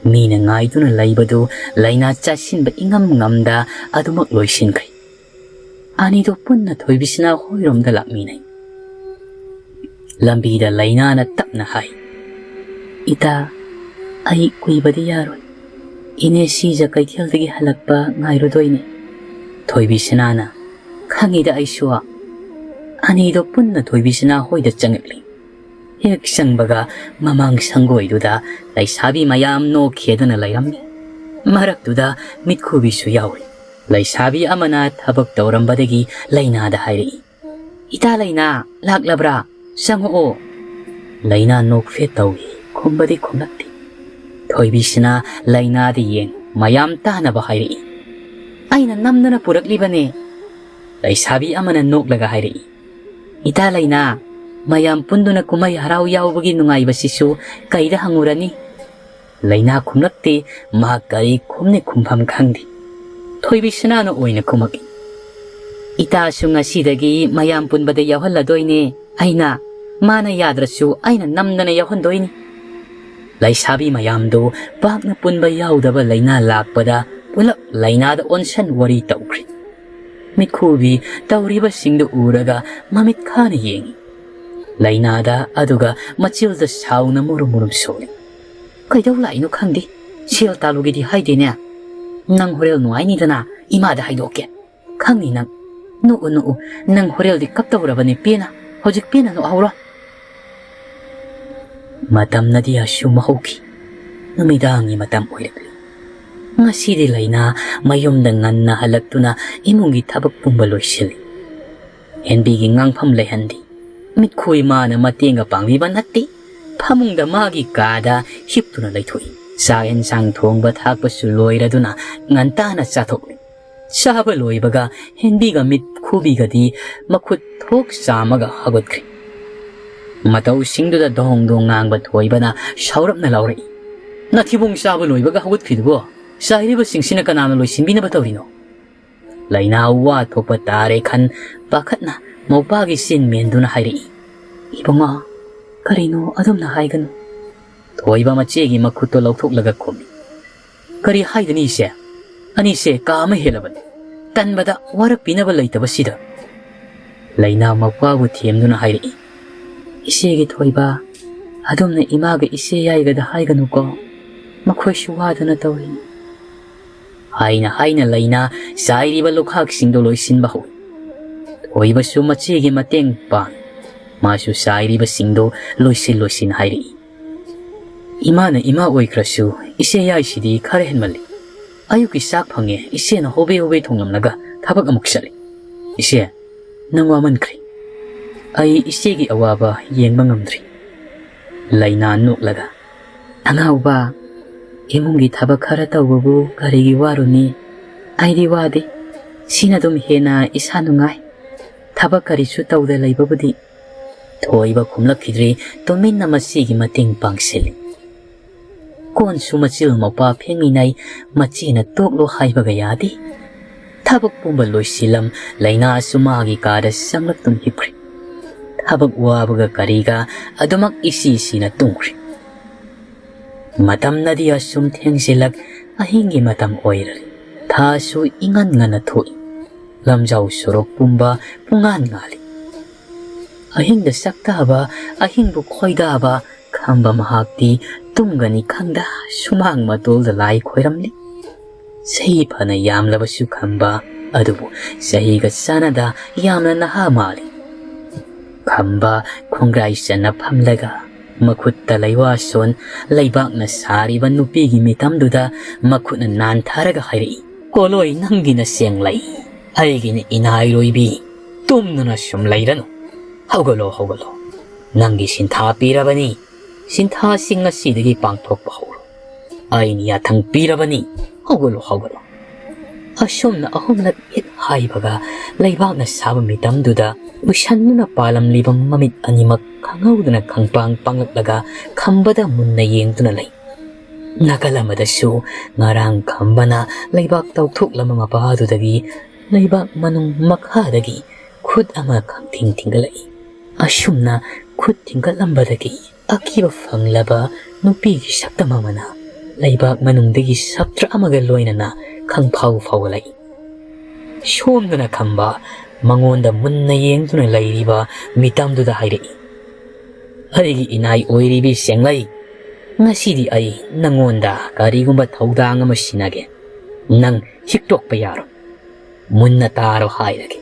ꯃꯤꯅ ꯉꯥꯏꯗꯨꯅ ꯂꯩꯕꯗꯨ ꯂꯩꯅꯥ ꯆꯥꯁꯤꯟꯕ ꯏꯉꯝ ꯉꯝꯗ ꯑꯗꯨꯃꯛ ꯂꯣꯏꯁꯤꯟꯈ꯭ꯔꯦ꯫ ꯑꯅꯤꯗꯣ ꯄꯨꯟꯅ ꯊꯣꯏꯕꯤꯁꯅꯥ ꯍꯣꯏꯔꯣꯝꯗ ꯂꯥꯛꯃꯤꯟꯅꯩ꯫ ꯂꯝꯕꯤꯗ ꯂꯩꯅꯥꯅ ꯇꯞꯅ ꯍꯥꯏ, "ꯏꯇꯥ, ꯑꯩ ꯀꯨꯏꯕꯗꯤ ꯌꯥꯔꯣꯏ꯫ ꯏꯅꯦ ꯁꯤꯖ ꯀꯩꯊꯦꯜꯗꯒꯤ ꯍꯜꯂꯛꯄ ꯉꯥꯏꯔꯨꯗꯣꯏꯅꯦ꯫" ꯊꯣꯏꯕꯤꯁꯅꯥꯅ, "ꯈꯪꯉꯤꯗ ꯑꯩꯁꯨ꯫" ꯑꯅꯤꯗꯣ ꯄꯨꯟꯅ ꯊꯣꯏꯕꯤꯁꯅꯥ ꯍꯣꯏꯗ ꯆꯪꯉꯛꯂꯤ꯫ ꯍꯦꯛ ꯆꯪꯕꯒ ꯃꯃꯥꯡ ꯁꯪꯒꯣꯏꯗꯨꯗ ꯂꯩꯁꯥꯕꯤ ꯃꯌꯥꯝ ꯅꯣꯛꯈꯦꯗꯅ ꯂꯩꯔꯝꯃꯤ꯫ ꯃꯔꯛꯇꯨꯗ ꯃꯤꯠꯈꯨꯕꯤꯁꯨ ꯌꯥꯎꯔꯤ꯫ ꯂꯩꯁꯥꯕꯤ ꯑꯃꯅ ꯊꯕꯛ ꯇꯧꯔꯝꯕꯗꯒꯤ ꯂꯩꯅꯥꯗ ꯍꯥꯏꯔꯛꯏ, "ꯏꯇꯥ ꯂꯩꯅꯥ, ꯂꯥꯛꯂꯕ꯭ꯔꯥ? ꯆꯪꯉꯛꯑꯣ꯫" ꯂꯩꯅꯥ ꯅꯣꯛꯐꯦꯠ ꯇꯧꯏ, ꯈꯨꯝꯕꯗꯤ ꯈꯨꯝꯂꯛꯇꯦ꯫ ꯊꯣꯏꯕꯤꯁꯤꯅ ꯂꯩꯅꯥꯗ ꯌꯦꯡ ꯃꯌꯥꯝ ꯇꯥꯅꯕ ꯍꯥꯏꯔꯛꯏ, "ꯑꯩꯅ ꯅꯝꯗꯅ ꯄꯨꯔꯛꯂꯤꯕꯅꯦ꯫" ꯂꯩꯁꯥꯕꯤ ꯑꯃꯅ ꯅꯣꯛꯂꯒ ꯍꯥꯏꯔꯛꯏ, "ꯏꯇꯥ ꯂꯩꯅꯥ, ꯃꯌꯥꯝ ꯄꯨꯟꯗꯨꯅ ꯀꯨꯝꯍꯩ ꯍꯔꯥꯎ ꯌꯥꯎꯕꯒꯤ ꯅꯨꯡꯉꯥꯏꯕꯁꯤꯁꯨ ꯀꯩꯗ ꯍꯪꯉꯨꯔꯅꯤ?" ꯂꯩꯅꯥ ꯈꯨꯝꯂꯛꯇꯦ, ꯃꯍꯥꯛ ꯀꯔꯤ ꯈꯨꯝꯅꯤ ꯈꯨꯝꯐꯝ ꯈꯪꯗꯦ꯫ ꯊꯣꯏꯕꯤꯁꯅꯥꯅ ꯑꯣꯏꯅ ꯈꯨꯝꯃꯛꯏ, "ꯏꯇꯥꯁꯨ ꯉꯁꯤꯗꯒꯤ ꯃꯌꯥꯝ ꯄꯨꯟꯕꯗ ꯌꯥꯎꯍꯜꯂꯗꯣꯏꯅꯦ ꯑꯩꯅ, ꯃꯥꯅ ꯌꯥꯗ꯭ꯔꯁꯨ ꯑꯩꯅ ꯅꯝꯗꯅ ꯌꯥꯎꯍꯟꯗꯣꯏꯅꯤ꯫" ꯂꯩꯁꯥꯕꯤ ꯃꯌꯥꯝꯗꯨ ꯄꯥꯛꯅ ꯄꯨꯟꯕ ꯌꯥꯎꯗꯕ ꯂꯩꯅꯥ ꯂꯥꯛꯄꯗ ꯄꯨꯂꯞ ꯂꯩꯅꯥꯗ ꯑꯣꯟꯁꯟ ꯋꯥꯔꯤ ꯇꯧꯈ꯭ꯔꯦ꯫ ꯃꯤꯠꯈꯨꯕꯤ ꯇꯧꯔꯤꯕꯁꯤꯡꯗꯨ ꯎꯔꯒ ꯃꯃꯤꯠ ꯈꯥꯅ ꯌꯦꯡꯏ꯫ ꯂꯩꯅꯥꯗ ꯑꯗꯨꯒ ꯃꯆꯤꯜꯗ ꯁꯥꯎꯅ ꯃꯨꯔꯨꯝ ꯃꯨꯔꯨꯝ ꯁꯣꯜꯂꯤ꯫ "ꯀꯩꯗꯧ ꯂꯥꯛꯏꯅꯣ ꯈꯪꯗꯦ꯫ ꯁꯦꯜ ꯇꯥꯜꯂꯨꯒꯦꯗꯤ ꯍꯥꯏꯗꯦꯅꯦ꯫ ꯅꯪ ꯍꯣꯔꯦꯜ ꯅꯨꯡꯉꯥꯏꯅꯤꯗꯅ ꯏꯃꯥꯗ ꯍꯥꯏꯗꯣꯛꯀꯦ꯫ ꯈꯪꯅꯤ ꯅꯪ꯫ ꯅꯣꯛꯎ, ꯅꯣꯛꯎ꯫ ꯅꯪ ꯍꯣꯔꯦꯜꯗꯤ ꯀꯞꯇꯧꯔꯕꯅꯤ ꯄꯦꯟꯅ꯫ ꯍꯧꯖꯤꯛ ꯄꯦꯟꯅ ꯅꯣꯛꯍꯧꯔꯣ꯫" ꯃꯇꯝꯅꯗꯤ ꯑꯁꯨꯝ ꯍꯧꯈꯤ꯫ ꯅꯨꯃꯤꯗꯥꯡꯒꯤ ꯃꯇꯝ ꯑꯣꯏꯔꯛꯂꯤ꯫ ꯉꯁꯤꯗꯤ ꯂꯩꯅꯥ ꯃꯌꯨꯝꯗ ꯉꯟꯅ ꯍꯜꯂꯛꯇꯨꯅ ꯏꯃꯨꯡꯒꯤ ꯊꯕꯛ ꯄꯨꯝꯕ ꯂꯣꯏꯁꯤꯜꯂꯤ꯫ ꯍꯦꯟꯕꯤꯒꯤ ꯉꯥꯡꯐꯝ ꯂꯩꯍꯟꯗꯦ꯫ ꯃꯤꯠꯈꯨ ꯏꯃꯥꯅ ꯃꯇꯦꯡꯒ ꯄꯥꯡꯕꯤꯕ ꯅꯠꯇꯦ꯫ ꯐꯃꯨꯡꯗ ꯃꯥꯒꯤ ꯀꯥꯗ ꯍꯤꯞꯇꯨꯅ ꯂꯩꯊꯣꯛꯏ꯫ ꯆꯥꯛ ꯌꯦꯟꯁꯥꯡ ꯊꯣꯡꯕ ꯊꯥꯛꯄꯁꯨ ꯂꯣꯏꯔꯗꯨꯅ ꯉꯟꯇꯥꯅ ꯆꯥꯊꯣꯛꯂꯤ꯫ ꯆꯥꯕ ꯂꯣꯏꯕꯒ ꯍꯦꯟꯕꯤꯒ ꯃꯤꯠ ꯈꯨꯕꯤꯒꯗꯤ ꯃꯈꯨꯠ ꯊꯣꯛ ꯆꯥꯝꯃꯒ ꯍꯧꯒꯠꯈ꯭ꯔꯦ꯫ ꯃꯇꯧꯁꯤꯡꯗꯨꯗ ꯗꯣꯡ ꯗꯣꯡ ꯉꯥꯡꯕ ꯊꯣꯏꯕꯅ ꯁꯥꯎꯔꯞꯅ ꯂꯥꯎꯔꯛꯏ, "ꯅꯊꯤꯕꯣꯡ ꯆꯥꯕ ꯂꯣꯏꯕꯒ ꯍꯧꯒꯠꯈ꯭ꯔꯤꯗꯨꯕꯣ? ꯆꯥꯏꯔꯤꯕꯁꯤꯡꯁꯤꯅ ꯀꯅꯥꯅ ꯂꯣꯏꯁꯤꯟꯕꯤꯅꯕ ꯇꯧꯔꯤꯅꯣ?" ꯂꯩꯅꯥ ꯋꯥ ꯊꯣꯛꯄ ꯇꯥꯔꯦ ꯈꯟ ꯄꯥꯈꯠꯅ ꯃꯧꯄꯥꯒꯤ ꯆꯤꯟ ꯃꯦꯟꯗꯨꯅ ꯍꯥꯏꯔꯛꯏ, "ꯏꯕꯨꯡꯉꯣ, ꯀꯔꯤꯅꯣ ꯑꯗꯨꯝꯅ ꯍꯥꯏꯒꯅꯨ?" ꯊꯣꯏꯕ ꯃꯆꯦꯒꯤ ꯃꯈꯨꯠꯇꯣ ꯂꯧꯊꯣꯛꯂꯒ ꯈꯨꯝꯃꯤ, "ꯀꯔꯤ ꯍꯥꯏꯒꯅꯤ ꯏꯆꯦ? ꯑꯅꯤꯁꯦ ꯀꯥ ꯑꯃ ꯍꯦꯜꯂꯕꯅꯤ꯫ ꯇꯟꯕꯗ ꯋꯥꯔꯛꯄꯤꯅꯕ ꯂꯩꯇꯕꯁꯤꯗ꯫" ꯂꯩꯅꯥ ꯃꯧꯄꯥꯕꯨ ꯊꯦꯝꯗꯨꯅ ꯍꯥꯏꯔꯛꯏ, "ꯏꯆꯦꯒꯤ ꯊꯣꯏꯕ, ꯑꯗꯨꯝꯅ ꯏꯃꯥꯒ ꯏꯆꯦ ꯌꯥꯏꯒꯗ ꯍꯥꯏꯒꯅꯨꯀꯣ꯫ ꯃꯈꯣꯏꯁꯨ ꯋꯥꯗꯅ ꯇꯧꯏ꯫" ꯍꯥꯏꯅ ꯍꯥꯏꯅ ꯂꯩꯅꯥ ꯆꯥꯏꯔꯤꯕ ꯂꯨꯈꯥꯛꯁꯤꯡꯗꯨ ꯂꯣꯏꯁꯤꯟꯕ ꯍꯧꯏ꯫ ꯊꯣꯏꯕꯁꯨ ꯃꯆꯦꯒꯤ ꯃꯇꯦꯡ ꯄꯥꯡꯏ꯫ ꯃꯥꯁꯨ ꯆꯥꯏꯔꯤꯕꯁꯤꯡꯗꯨ ꯂꯣꯏꯁꯤꯟ ꯂꯣꯏꯁꯤꯟ ꯍꯥꯏꯔꯛꯏ, "ꯏꯃꯥꯅ ꯏꯃꯥ ꯑꯣꯏꯈ꯭ꯔꯁꯨ ꯏꯆꯦ ꯌꯥꯏꯁꯤꯗꯤ ꯈꯔ ꯍꯦꯟꯃꯜꯂꯤ꯫ ꯑꯌꯨꯛꯀꯤ ꯆꯥꯛ ꯐꯪꯉꯦ ꯏꯆꯦꯅ ꯍꯣꯕꯦ ꯍꯣꯕꯦ ꯊꯣꯡꯂꯝꯂꯒ ꯊꯕꯛ ꯑꯃꯨꯛ ꯆꯠꯂꯤ꯫ ꯏꯆꯦ, ꯅꯪ ꯋꯥꯃꯟꯈ꯭ꯔꯦ꯫ ꯑꯩ ꯏꯆꯦꯒꯤ ꯑꯋꯥꯕ ꯌꯦꯡꯕ ꯉꯝꯗ꯭ꯔꯤ꯫" ꯂꯩꯅꯥ ꯅꯣꯛꯂꯒ, "ꯑꯉꯥꯎꯕ, ꯏꯃꯨꯡꯒꯤ ꯊꯕꯛ ꯈꯔ ꯇꯧꯕꯕꯨ ꯀꯔꯤꯒꯤ ꯋꯥꯔꯨꯅꯤ? ꯑꯩꯗꯤ ꯋꯥꯗꯦ꯫ ꯁꯤꯅ ꯑꯗꯨꯝ ꯍꯦꯟꯅ ꯏꯁꯥ ꯅꯨꯡꯉꯥꯏ꯫ ꯊꯕꯛ ꯀꯔꯤꯁꯨ ꯇꯧꯗ ꯂꯩꯕꯕꯨꯗꯤ꯫" ꯊꯣꯏꯕ ꯈꯨꯝꯂꯛꯈꯤꯗ꯭ꯔꯤ꯫ ꯇꯨꯃꯤꯟꯅ ꯃꯆꯦꯒꯤ ꯃꯇꯦꯡ ꯄꯥꯡꯁꯤꯜꯂꯤ꯫ ꯀꯣꯟꯁꯨ ꯃꯆꯤꯜ ꯃꯧꯄꯥ ꯐꯦꯡꯃꯤꯟꯅꯩ꯫ ꯃꯆꯦꯅ ꯇꯣꯛꯂꯣ ꯍꯥꯏꯕꯒ ꯌꯥꯗꯦ꯫ ꯊꯕꯛ ꯄꯨꯝꯕ ꯂꯣꯏꯁꯤꯜꯂꯝ꯫ ꯂꯩꯅꯥꯁꯨ ꯃꯥꯒꯤ ꯀꯥꯗ ꯆꯪꯂꯛꯇꯨꯅ ꯍꯤꯞꯈ꯭ꯔꯦ꯫ ꯊꯕꯛ ꯋꯥꯕꯒ ꯀꯔꯤꯒ ꯑꯗꯨꯃꯛ ꯏꯁꯤ ꯁꯤꯅ ꯇꯨꯝꯈ꯭ꯔꯦ꯫ ꯃꯇꯝꯅꯗꯤ ꯑꯁꯨꯝ ꯊꯦꯡꯖꯤꯜꯂꯛ꯫ ꯑꯍꯤꯡꯒꯤ ꯃꯇꯝ ꯑꯣꯏꯔꯦ꯫ ꯊꯥꯁꯨ ꯏꯉꯟ ꯉꯟꯅ ꯊꯣꯛꯏ꯫ ꯂꯝꯖꯥꯎ ꯁꯣꯔꯣꯛ ꯄꯨꯝꯕ ꯄꯨꯡꯉꯥꯟ ꯉꯥꯜꯂꯤ꯫ ꯑꯍꯤꯡꯗ ꯆꯥꯛꯇꯥꯕ, ꯑꯍꯤꯡꯕꯨ ꯈꯣꯏꯗꯥꯕ ꯈꯝꯕ ꯃꯍꯥꯛꯇꯤ ꯇꯨꯝꯒꯅꯤ ꯈꯪꯗ ꯁꯨꯃꯥꯡ ꯃꯇꯣꯜꯗ ꯂꯥꯏ ꯈꯣꯏꯔꯝꯂꯤ꯫ ꯆꯍꯤ ꯐꯅ ꯌꯥꯝꯂꯕꯁꯨ ꯈꯝꯕ ꯑꯗꯨꯕꯨ ꯆꯍꯤꯒ ꯆꯥꯟꯅꯗ ꯌꯥꯝꯅ ꯅꯍꯥ ꯃꯥꯜꯂꯤ꯫ ꯈꯝꯕ ꯈꯣꯡꯒ꯭ꯔꯥꯏ ꯆꯟꯅ ꯐꯝꯂꯒ ꯃꯈꯨꯠꯇ ꯂꯩꯋꯥꯁꯣꯟ ꯂꯩꯕꯥꯛꯅ ꯁꯥꯔꯤꯕ ꯅꯨꯄꯤꯒꯤ ꯃꯤꯇꯝꯗꯨꯗ ꯃꯈꯨꯠꯅ ꯅꯥꯟꯊꯔꯒ ꯍꯥꯏꯔꯛꯏ, "ꯀꯣꯂꯣꯏ, ꯅꯪꯒꯤꯅ ꯁꯦꯡꯂꯩ, ꯑꯩꯒꯤꯅ ꯏꯅꯥꯏꯔꯣꯏꯕꯤ꯫ ꯇꯨꯝꯗꯨꯅ ꯁꯨꯝ ꯂꯩꯔꯅꯨ꯫ ꯍꯧꯒꯠꯂꯣ, ꯍꯧꯒꯠꯂꯣ꯫ ꯅꯪꯒꯤ ꯁꯤꯟꯊꯥ ꯄꯤꯔꯕꯅꯤ꯫ ꯁꯤꯟꯊꯥꯁꯤ ꯉꯁꯤꯗꯒꯤ ꯄꯥꯡꯊꯣꯛꯄ ꯍꯧꯔꯣ꯫ ꯑꯩꯅ ꯌꯥꯊꯪ ꯄꯤꯔꯕꯅꯤ꯫ ꯍꯧꯒꯠꯂꯣ, ꯍꯧꯒꯠꯂꯣ꯫" ꯑꯁꯨꯝꯅ ꯑꯍꯨꯝꯂꯛ ꯍꯦꯛ ꯍꯥꯏꯕꯒ ꯂꯩꯕꯥꯛꯅ ꯁꯥꯕ ꯃꯤꯇꯝꯗꯨꯗ ꯎꯏꯁꯟꯗꯨꯅ ꯄꯥꯜꯂꯝꯂꯤꯕ ꯃꯃꯤꯠ ꯑꯅꯤꯃꯛ ꯈꯪꯍꯧꯗꯅ ꯈꯪꯄꯥꯡ ꯄꯥꯡꯂꯛꯂꯒ ꯈꯝꯕꯗ ꯃꯨꯟꯅ ꯌꯦꯡꯗꯨꯅ ꯂꯩ꯫ ꯅꯥꯀꯜ ꯑꯃꯗꯁꯨ ꯉꯔꯥꯡ ꯈꯝꯕꯅ ꯂꯩꯕꯥꯛ ꯇꯧꯊꯣꯛꯂꯝꯕ ꯃꯄꯥꯗꯨꯗꯒꯤ ꯂꯩꯕꯥꯛ ꯃꯅꯨꯡ ꯃꯈꯥꯗꯒꯤ ꯈꯨꯠ ꯑꯃ ꯈꯪꯊꯤꯡ ꯊꯤꯡꯒꯠꯂꯛꯏ꯫ ꯑꯁꯨꯝꯅ ꯈꯨꯠ ꯊꯤꯡꯒꯠꯂꯝꯕꯗꯒꯤ ꯑꯀꯤꯕ ꯐꯪꯂꯕ ꯅꯨꯄꯤꯒꯤ ꯁꯛꯇꯝ ꯑꯃꯅ ꯂꯩꯕꯥꯛ ꯃꯅꯨꯡꯗꯒꯤ ꯁꯞꯇ꯭ꯔ ꯑꯃꯒ ꯂꯣꯏꯅꯅ ꯈꯪꯐꯥꯎ ꯐꯥꯎꯒꯠꯂꯛꯏ꯫ ꯁꯣꯝꯗꯅ ꯈꯝꯕ ꯃꯉꯣꯟꯗ ꯃꯨꯟꯅ ꯌꯦꯡꯗꯨꯅ ꯂꯩꯔꯤꯕ ꯃꯤꯇꯝꯗꯨꯗ ꯍꯥꯏꯔꯛꯏ, "ꯑꯩꯒꯤ ꯏꯅꯥꯏ ꯑꯣꯏꯔꯤꯕꯤ ꯁꯦꯡꯂꯩ, ꯉꯁꯤꯗꯤ ꯑꯩ ꯅꯪꯉꯣꯟꯗ ꯀꯔꯤꯒꯨꯝꯕ ꯊꯧꯗꯥꯡ ꯑꯃ ꯁꯤꯟꯅꯒꯦ꯫ ꯅꯪ ꯍꯤꯛꯇꯣꯛꯄ ꯌꯥꯔꯣꯏ꯫ ꯃꯨꯟꯅ ꯇꯥꯔꯣ ꯍꯥꯏꯔꯒꯦ꯫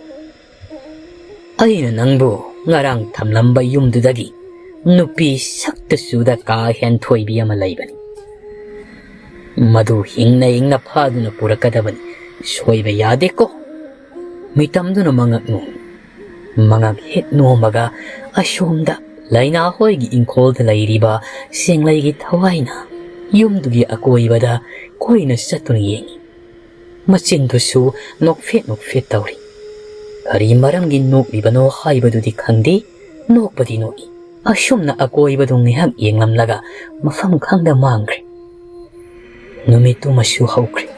ꯑꯩꯅ ꯅꯪꯕꯨ ꯉꯔꯥꯡ ꯊꯝꯂꯝꯕ ꯌꯨꯝꯗꯨꯗꯒꯤ ꯅꯨꯄꯤ ꯁꯛꯇ ꯆꯨꯗ ꯀꯥ ꯍꯦꯟ ꯊꯣꯏꯕꯤ ꯑꯃ ꯂꯩꯕꯅꯤ꯫ ꯃꯗꯨ ꯍꯤꯡꯅ ꯍꯤꯡꯅ ꯐꯥꯗꯨꯅ ꯄꯨꯔꯛꯀꯗꯕꯅꯤ꯫ ꯁꯣꯏꯕ ꯌꯥꯗꯦꯀꯣ꯫" ꯃꯤꯇꯝꯗꯨꯅ ꯃꯉꯛ ꯅꯣꯝꯃꯤ꯫ ꯃꯉꯛ ꯍꯦꯛ ꯅꯣꯝꯃꯒ ꯑꯁꯣꯝꯗ ꯂꯥꯏꯅꯥ ꯍꯣꯏꯒꯤ ꯏꯪꯈꯣꯜꯗ ꯂꯩꯔꯤꯕ ꯁꯦꯡꯂꯩꯒꯤ ꯊꯋꯥꯏꯅ ꯌꯨꯝꯗꯨꯒꯤ ꯑꯀꯣꯏꯕꯗ ꯀꯣꯏꯅ ꯆꯠꯇꯨꯅ ꯌꯦꯡꯏ꯫ ꯃꯆꯤꯟꯗꯨꯁꯨ ꯅꯣꯛꯐꯦꯠ ꯅꯣꯛꯐꯦꯠ ꯇꯧꯔꯤ꯫ ꯀꯔꯤ ꯃꯔꯝꯒꯤ ꯅꯣꯛꯂꯤꯕꯅꯣ ꯍꯥꯏꯕꯗꯨꯗꯤ ꯈꯪꯗꯦ, ꯅꯣꯛꯄꯗꯤ ꯅꯣꯛꯏ꯫ ꯑꯁꯨꯝꯅ ꯑꯀꯣꯏꯕꯗꯨ ꯉꯥꯏꯍꯥꯛ ꯌꯦꯡꯂꯝꯂꯒ ꯃꯐꯝ ꯈꯪꯗ ꯃꯥꯡꯈ꯭ꯔꯦ꯫ ꯅꯨꯃꯤꯠꯇꯨꯃꯁꯨ ꯍꯧꯈ꯭ꯔꯦ꯫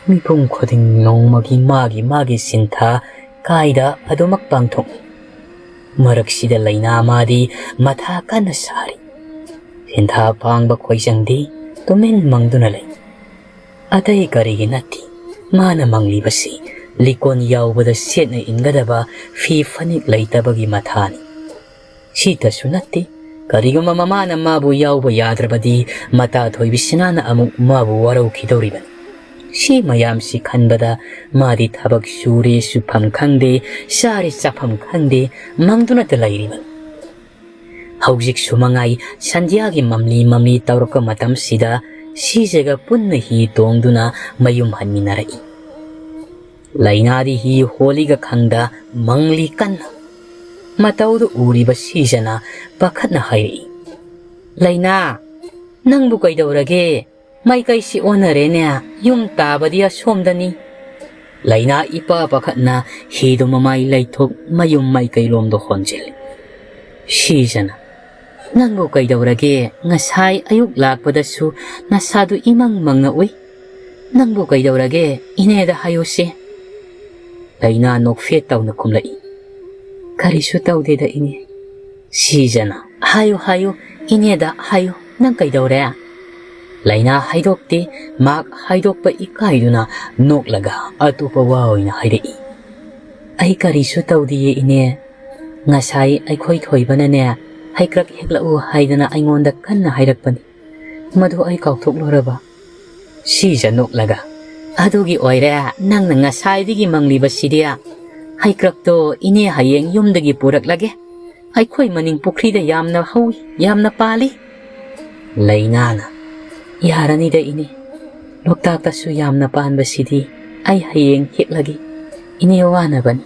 ꯃꯤꯄꯨꯝ ꯈꯨꯗꯤꯡ ꯅꯣꯡꯃꯒꯤ ꯃꯥꯒꯤ ꯃꯥꯒꯤ ꯁꯤꯟꯊꯥ ꯀꯥꯏꯗ ꯑꯗꯨꯃꯛ ꯄꯥꯡꯊꯣꯛꯏ꯫ ꯃꯔꯛꯁꯤꯗ ꯂꯩꯅꯥ ꯃꯥꯗꯤ ꯃꯊꯥ ꯀꯟꯅ ꯁꯥꯔꯤ꯫ ꯁꯤꯟꯊꯥ ꯄꯥꯡꯕ ꯈꯣꯏꯖꯪꯗꯤ ꯇꯨꯃꯤꯟ ꯃꯪꯗꯨꯅ ꯂꯩ꯫ ꯑꯇꯩ ꯀꯔꯤꯒꯤ ꯅꯠꯇꯦ, ꯃꯥꯅ ꯃꯪꯂꯤꯕꯁꯤ ꯂꯤꯀꯣꯟ ꯌꯥꯎꯕꯗ ꯁꯦꯠꯅ ꯏꯟꯒꯗꯕ ꯐꯤ ꯐꯅꯦꯛ ꯂꯩꯇꯕꯒꯤ ꯃꯊꯥꯅꯤ꯫ ꯁꯤꯇꯁꯨ ꯅꯠꯇꯦ, ꯀꯔꯤꯒꯨꯝꯕ ꯃꯃꯥꯅ ꯃꯥꯕꯨ ꯌꯥꯎꯕ ꯌꯥꯗ꯭ꯔꯕꯗꯤ ꯃꯇꯥ ꯊꯣꯏꯕꯤ ꯁꯤꯅꯥꯅ ꯑꯃꯨꯛ ꯃꯥꯕꯨ ꯋꯥꯔꯧꯈꯤꯗꯧꯔꯤꯕꯅꯤ꯫ ꯁꯤ ꯃꯌꯥꯝꯁꯤ ꯈꯟꯕꯗ ꯃꯥꯗꯤ ꯊꯕꯛ ꯁꯨꯔꯦ ꯁꯨꯐꯝ ꯈꯪꯗꯦ, ꯆꯥꯔꯦ ꯆꯥꯐꯝ ꯈꯪꯗꯦ, ꯃꯪꯗꯨꯅꯇ ꯂꯩꯔꯤꯕꯅꯤ꯫ ꯍꯧꯖꯤꯛꯁꯨ ꯃꯉꯥꯏ ꯁꯟꯙ꯭ꯌꯥꯒꯤ ꯃꯝꯂꯤ ꯃꯝꯂꯤ ꯇꯧꯔꯛꯄ ꯃꯇꯝꯁꯤꯗ ꯁꯤꯖꯒ ꯄꯨꯟꯅ ꯍꯤ ꯇꯣꯡꯗꯨꯅ ꯃꯌꯨꯝ ꯍꯟꯃꯤꯟꯅꯔꯛꯏ꯫ ꯂꯩꯅꯥꯗꯤ ꯍꯤ ꯍꯣꯜꯂꯤꯒ ꯈꯪꯗ ꯃꯪꯂꯤ ꯀꯟꯅ꯫ ꯃꯇꯧꯗꯨ ꯎꯔꯤꯕ ꯁꯤꯖꯅ ꯄꯥꯈꯠꯅ ꯍꯥꯏꯔꯛꯏ, "ꯂꯩꯅꯥ, ꯅꯪꯕꯨ ꯀꯩꯗꯧꯔꯒꯦ? ꯃꯥꯏꯀꯩꯁꯤ ꯑꯣꯟꯅꯔꯦꯅꯦ, ꯌꯨꯝ ꯇꯥꯕꯗꯤ ꯑꯁꯣꯝꯗꯅꯤ꯫" ꯂꯩꯅꯥ ꯏꯄꯥ ꯄꯥꯈꯠꯅ ꯍꯤꯗꯨ ꯃꯃꯥꯏ ꯂꯩꯊꯣꯛ ꯃꯌꯨꯝ ꯃꯥꯏꯀꯩꯔꯣꯝꯗ ꯍꯣꯟꯖꯤꯜꯂꯤ꯫ ꯁꯤꯖꯅ, "ꯅꯪꯕꯨ ꯀꯩꯗꯧꯔꯒꯦ? ꯉꯁꯥꯏ ꯑꯌꯨꯛ ꯂꯥꯛꯄꯗꯁꯨ ꯅꯁꯥꯗꯨ ꯏꯃꯪ ꯃꯪꯅ ꯎꯏ꯫ ꯅꯪꯕꯨ ꯀꯩꯗꯧꯔꯒꯦ? ꯏꯅꯦꯗ ꯍꯥꯏꯌꯨꯁꯦ꯫" ꯂꯩꯅꯥ ꯅꯣꯛꯐꯦꯠ ꯇꯧꯅ ꯈꯨꯝꯂꯛꯏ, "ꯀꯔꯤꯁꯨ ꯇꯧꯗꯦꯗ ꯏꯅꯦ꯫" ꯁꯤꯖꯅ, "ꯍꯥꯏꯌꯨ ꯍꯥꯏꯌꯨ, ꯏꯅꯦꯗ ꯍꯥꯏꯌꯨ, ꯅꯪ ꯀꯩꯗꯧꯔꯦ?" ꯂꯩꯅꯥ ꯍꯥꯏꯗꯣꯛꯇꯦ꯫ ꯃꯍꯥꯛ ꯍꯥꯏꯗꯣꯛꯄ ꯏꯀꯥꯏꯗꯨꯅ ꯅꯣꯛꯂꯒ ꯑꯇꯣꯞꯄ ꯋꯥ ꯑꯣꯏꯅ ꯍꯥꯏꯔꯛꯏ, "ꯑꯩ ꯀꯔꯤꯁꯨ ꯇꯧꯗꯤꯌꯦ ꯏꯅꯦ꯫ ꯉꯁꯥꯏ ꯑꯩꯈꯣꯏ ꯊꯣꯏꯕꯅꯅꯦ ꯍꯩꯀ꯭ꯔꯛ ꯍꯦꯛꯂꯛꯎ ꯍꯥꯏꯗꯅ ꯑꯩꯉꯣꯟꯗ ꯀꯟꯅ ꯍꯥꯏꯔꯛꯄꯅꯤ꯫ ꯃꯗꯨ ꯑꯩ ꯀꯥꯎꯊꯣꯛꯂꯨꯔꯕ꯫" ꯁꯤꯖ ꯅꯣꯛꯂꯒ, "ꯑꯗꯨꯒꯤ ꯑꯣꯏꯔꯦ ꯅꯪꯅ ꯉꯁꯥꯏꯗꯒꯤ ꯃꯪꯂꯤꯕꯁꯤꯗꯤ꯫ ꯍꯩꯀ꯭ꯔꯛꯇꯣ ꯏꯅꯦ ꯍꯌꯦꯡ ꯌꯨꯝꯗꯒꯤ ꯄꯨꯔꯛꯂꯒꯦ꯫ ꯑꯩꯈꯣꯏ ꯃꯅꯤꯡ ꯄꯨꯈ꯭ꯔꯤꯗ ꯌꯥꯝꯅ ꯍꯧꯏ, ꯌꯥꯝꯅ ꯄꯥꯜꯂꯤ꯫" ꯂꯩꯅꯥꯅ, "ꯌꯥꯔꯅꯤꯗ ꯏꯅꯦ, ꯂꯣꯛꯇꯥꯛꯇꯁꯨ ꯌꯥꯝꯅ ꯄꯥꯟꯕꯁꯤꯗꯤ ꯑꯩ ꯍꯌꯦꯡ ꯍꯦꯛꯂꯒꯦ꯫ ꯏꯅꯦ ꯋꯥꯅꯕꯅꯤ꯫"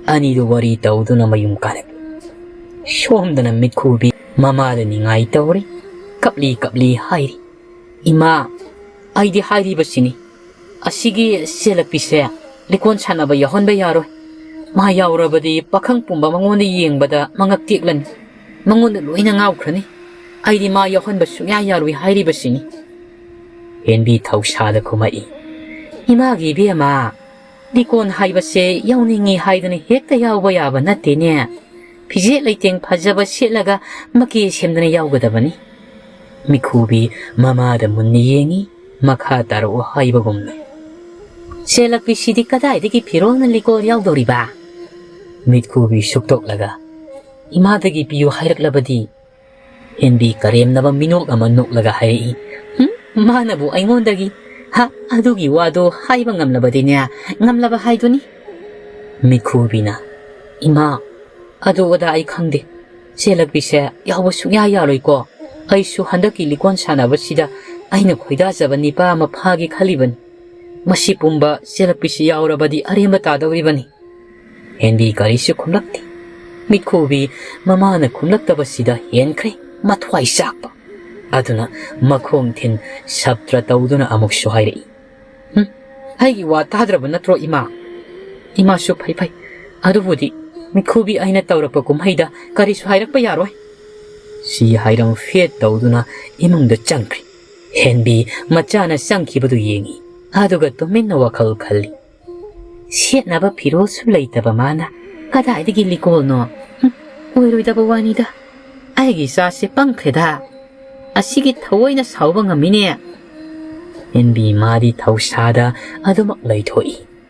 ꯑꯅꯤꯗꯨ ꯋꯥꯔꯤ ꯇꯧꯗꯨꯅ ꯃꯌꯨꯝ ꯀꯥꯔꯛꯏ꯫ ꯁꯣꯝꯗꯅ ꯃꯤꯠꯈꯨꯕꯤ ꯃꯃꯥꯗ ꯅꯤꯡꯉꯥꯏ ꯇꯧꯔꯤ, ꯀꯞꯂꯤ ꯀꯞꯂꯤ ꯍꯥꯏꯔꯤ, "ꯏꯃꯥ, ꯑꯩꯗꯤ ꯍꯥꯏꯔꯤꯕꯁꯤꯅꯤ, ꯑꯁꯤꯒꯤ ꯆꯦꯜꯂꯛꯄꯤꯁꯦ ꯂꯤꯀꯣꯟ ꯁꯥꯟꯅꯕ ꯌꯥꯎꯍꯟꯕ ꯌꯥꯔꯣꯏ꯫ ꯃꯥ ꯌꯥꯎꯔꯕꯗꯤ ꯄꯥꯈꯪ ꯄꯨꯝꯕ ꯃꯉꯣꯟꯗ ꯌꯦꯡꯕꯗ ꯃꯉꯛ ꯇꯦꯛꯂꯅꯤ꯫ ꯃꯉꯣꯟꯗ ꯂꯣꯏꯅ ꯉꯥꯎꯈ꯭ꯔꯅꯤ꯫ ꯑꯩꯗꯤ ꯃꯥ ꯌꯥꯎꯍꯟꯕ ꯁꯨꯡꯌꯥ ꯌꯥꯔꯣꯏ ꯍꯥꯏꯔꯤꯕꯁꯤꯅꯤ꯫" ꯍꯦꯟꯕꯤ ꯊꯧꯁꯥꯗ ꯈꯨꯝꯃꯛꯏ, "ꯏꯃꯥꯒꯤ ꯏꯕꯦꯝꯃ, ꯂꯤꯀꯣꯟ ꯍꯥꯏꯕꯁꯦ ꯌꯥꯎꯅꯤꯡꯉꯤ ꯍꯥꯏꯗꯨꯅ ꯍꯦꯛꯇ ꯌꯥꯎꯕ ꯌꯥꯕ ꯅꯠꯇꯦꯅꯦ꯫ ꯐꯤꯖꯦꯠ ꯂꯩꯇꯦꯡ ꯐꯖꯕ ꯁꯦꯠꯂꯒ ꯃꯀꯦ ꯁꯦꯝꯗꯅ ꯌꯥꯎꯒꯗꯕꯅꯤ꯫" ꯃꯤꯈꯨꯕꯤ ꯃꯃꯥꯗ ꯃꯨꯟꯅ ꯌꯦꯡꯉꯤ, ꯃꯈꯥ ꯇꯥꯔꯛꯎ ꯍꯥꯏꯕꯒꯨꯝꯅ꯫ "ꯆꯦꯜꯂꯛꯄꯤꯁꯤꯗꯤ ꯀꯗꯥꯏꯗꯒꯤ ꯐꯤꯔꯣꯜꯅ ꯂꯤꯀꯣꯟ ꯌꯥꯎꯗꯧꯔꯤꯕ?" ꯃꯤꯠꯈꯨꯕꯤ ꯁꯨꯛꯇꯣꯛꯂꯒ, "ꯏꯃꯥꯗꯒꯤ ꯄꯤꯌꯨ ꯍꯥꯏꯔꯛꯂꯕꯗꯤ?" ꯍꯦꯟꯕꯤ ꯀꯔꯦꯝꯅꯕ ꯃꯤꯅꯣꯛ ꯑꯃ ꯅꯣꯛꯂꯒ ꯍꯥꯏꯔꯛꯏ, "ꯍꯨꯝ, ꯃꯥꯅꯕꯨ ꯑꯩꯉꯣꯟꯗꯒꯤ? ꯍꯥ, ꯑꯗꯨꯒꯤ ꯋꯥꯗꯣ ꯍꯥꯏꯕ ꯉꯝꯂꯕꯗꯤꯅꯦ, ꯉꯝꯂꯕ ꯍꯥꯏꯗꯨꯅꯤ꯫" ꯃꯤꯈꯨꯕꯤꯅ, "ꯏꯃꯥ, ꯑꯗꯨ ꯑꯗꯥ ꯑꯩ ꯈꯪꯗꯦ꯫ "ꯆꯦꯜꯂꯛꯄꯤꯁꯦ ꯌꯥꯎꯕ ꯁꯨꯡꯌꯥ ꯌꯥꯔꯣꯏꯀꯣ꯫ ꯑꯩꯁꯨ ꯍꯟꯗꯛꯀꯤ ꯂꯤꯀꯣꯟ ꯁꯥꯟꯅꯕꯁꯤꯗ ꯑꯩꯅ ꯈꯣꯏꯗꯥꯖꯕ ꯅꯤꯄꯥ ꯑꯃ ꯐꯥꯒꯦ ꯈꯜꯂꯤꯕꯅꯤ꯫ ꯃꯁꯤ ꯄꯨꯝꯕ ꯆꯦꯜꯂꯛꯄꯤꯁꯤ ꯌꯥꯎꯔꯕꯗꯤ ꯑꯔꯦꯝꯕ ꯇꯥꯗꯧꯔꯤꯕꯅꯤ"꯫ ꯍꯦꯟꯕꯤ ꯀꯔꯤꯁꯨ ꯈꯨꯝꯂꯛꯇꯦ꯫ ꯃꯤꯠꯈꯨꯕꯤ ꯃꯃꯥꯅ ꯈꯨꯝꯂꯛꯇꯕꯁꯤꯗ ꯍꯦꯟꯈ꯭ꯔꯦ ꯃꯊ꯭ꯋꯥꯏ ꯆꯥꯛꯄ꯫ ꯑꯗꯨꯅ ꯃꯈꯣꯡ ꯊꯤꯟ ꯁꯞꯇ꯭ꯔ ꯇꯧꯗꯨꯅ ꯑꯃꯨꯛꯁꯨ ꯍꯥꯏꯔꯛꯏ, "ꯍꯨꯝ, ꯑꯩꯒꯤ ꯋꯥ ꯇꯥꯗ꯭ꯔꯕ ꯅꯠꯇ꯭ꯔꯣ, ꯏꯃꯥ?" "ꯏꯃꯥꯁꯨ ꯐꯩ ꯐꯩ, ꯑꯗꯨꯕꯨꯗꯤ ꯃꯤꯠꯈꯨꯕꯤ ꯑꯩꯅ ꯇꯧꯔꯛꯄ ꯀꯨꯝꯍꯩꯗ ꯀꯔꯤꯁꯨ ꯍꯥꯏꯔꯛꯄ ꯌꯥꯔꯣꯏ"꯫ ꯁꯤ ꯍꯥꯏꯔꯝ ꯐꯦꯠ ꯇꯧꯗꯨꯅ ꯏꯃꯨꯡꯗ ꯆꯪꯈ꯭ꯔꯦ꯫ ꯍꯦꯟꯕꯤ ꯃꯆꯥꯅ ꯆꯪꯈꯤꯕꯗꯨ ꯌꯦꯡꯏ, ꯑꯗꯨꯒ ꯇꯨꯃꯤꯟꯅ ꯋꯥꯈꯜ ꯈꯜꯂꯤ꯫ "ꯁꯦꯠꯅꯕ ꯐꯤꯔꯣꯜꯁꯨ ꯂꯩꯇꯕ ꯃꯥꯅ ꯀꯗꯥꯏꯗꯒꯤ ꯂꯤꯀꯣꯜꯅꯣ? ꯍꯨꯝ, ꯑꯣꯏꯔꯣꯏꯗꯕ ꯋꯥꯅꯤꯗ꯫ ꯑꯩꯒꯤ ꯏꯆꯥꯁꯦ ꯄꯪꯈ꯭ꯔꯦꯗ꯫ ꯑꯁꯤꯒꯤ ꯊꯑꯣꯏꯅ ꯁꯥꯎꯕ ꯉꯝꯃꯤꯅꯦ"꯫ ꯍꯦꯟꯕꯤ ꯃꯥꯗꯤ ꯊꯧꯁꯥꯗ ꯑꯗꯨꯃꯛ ꯂꯩꯊꯣꯛꯏ꯫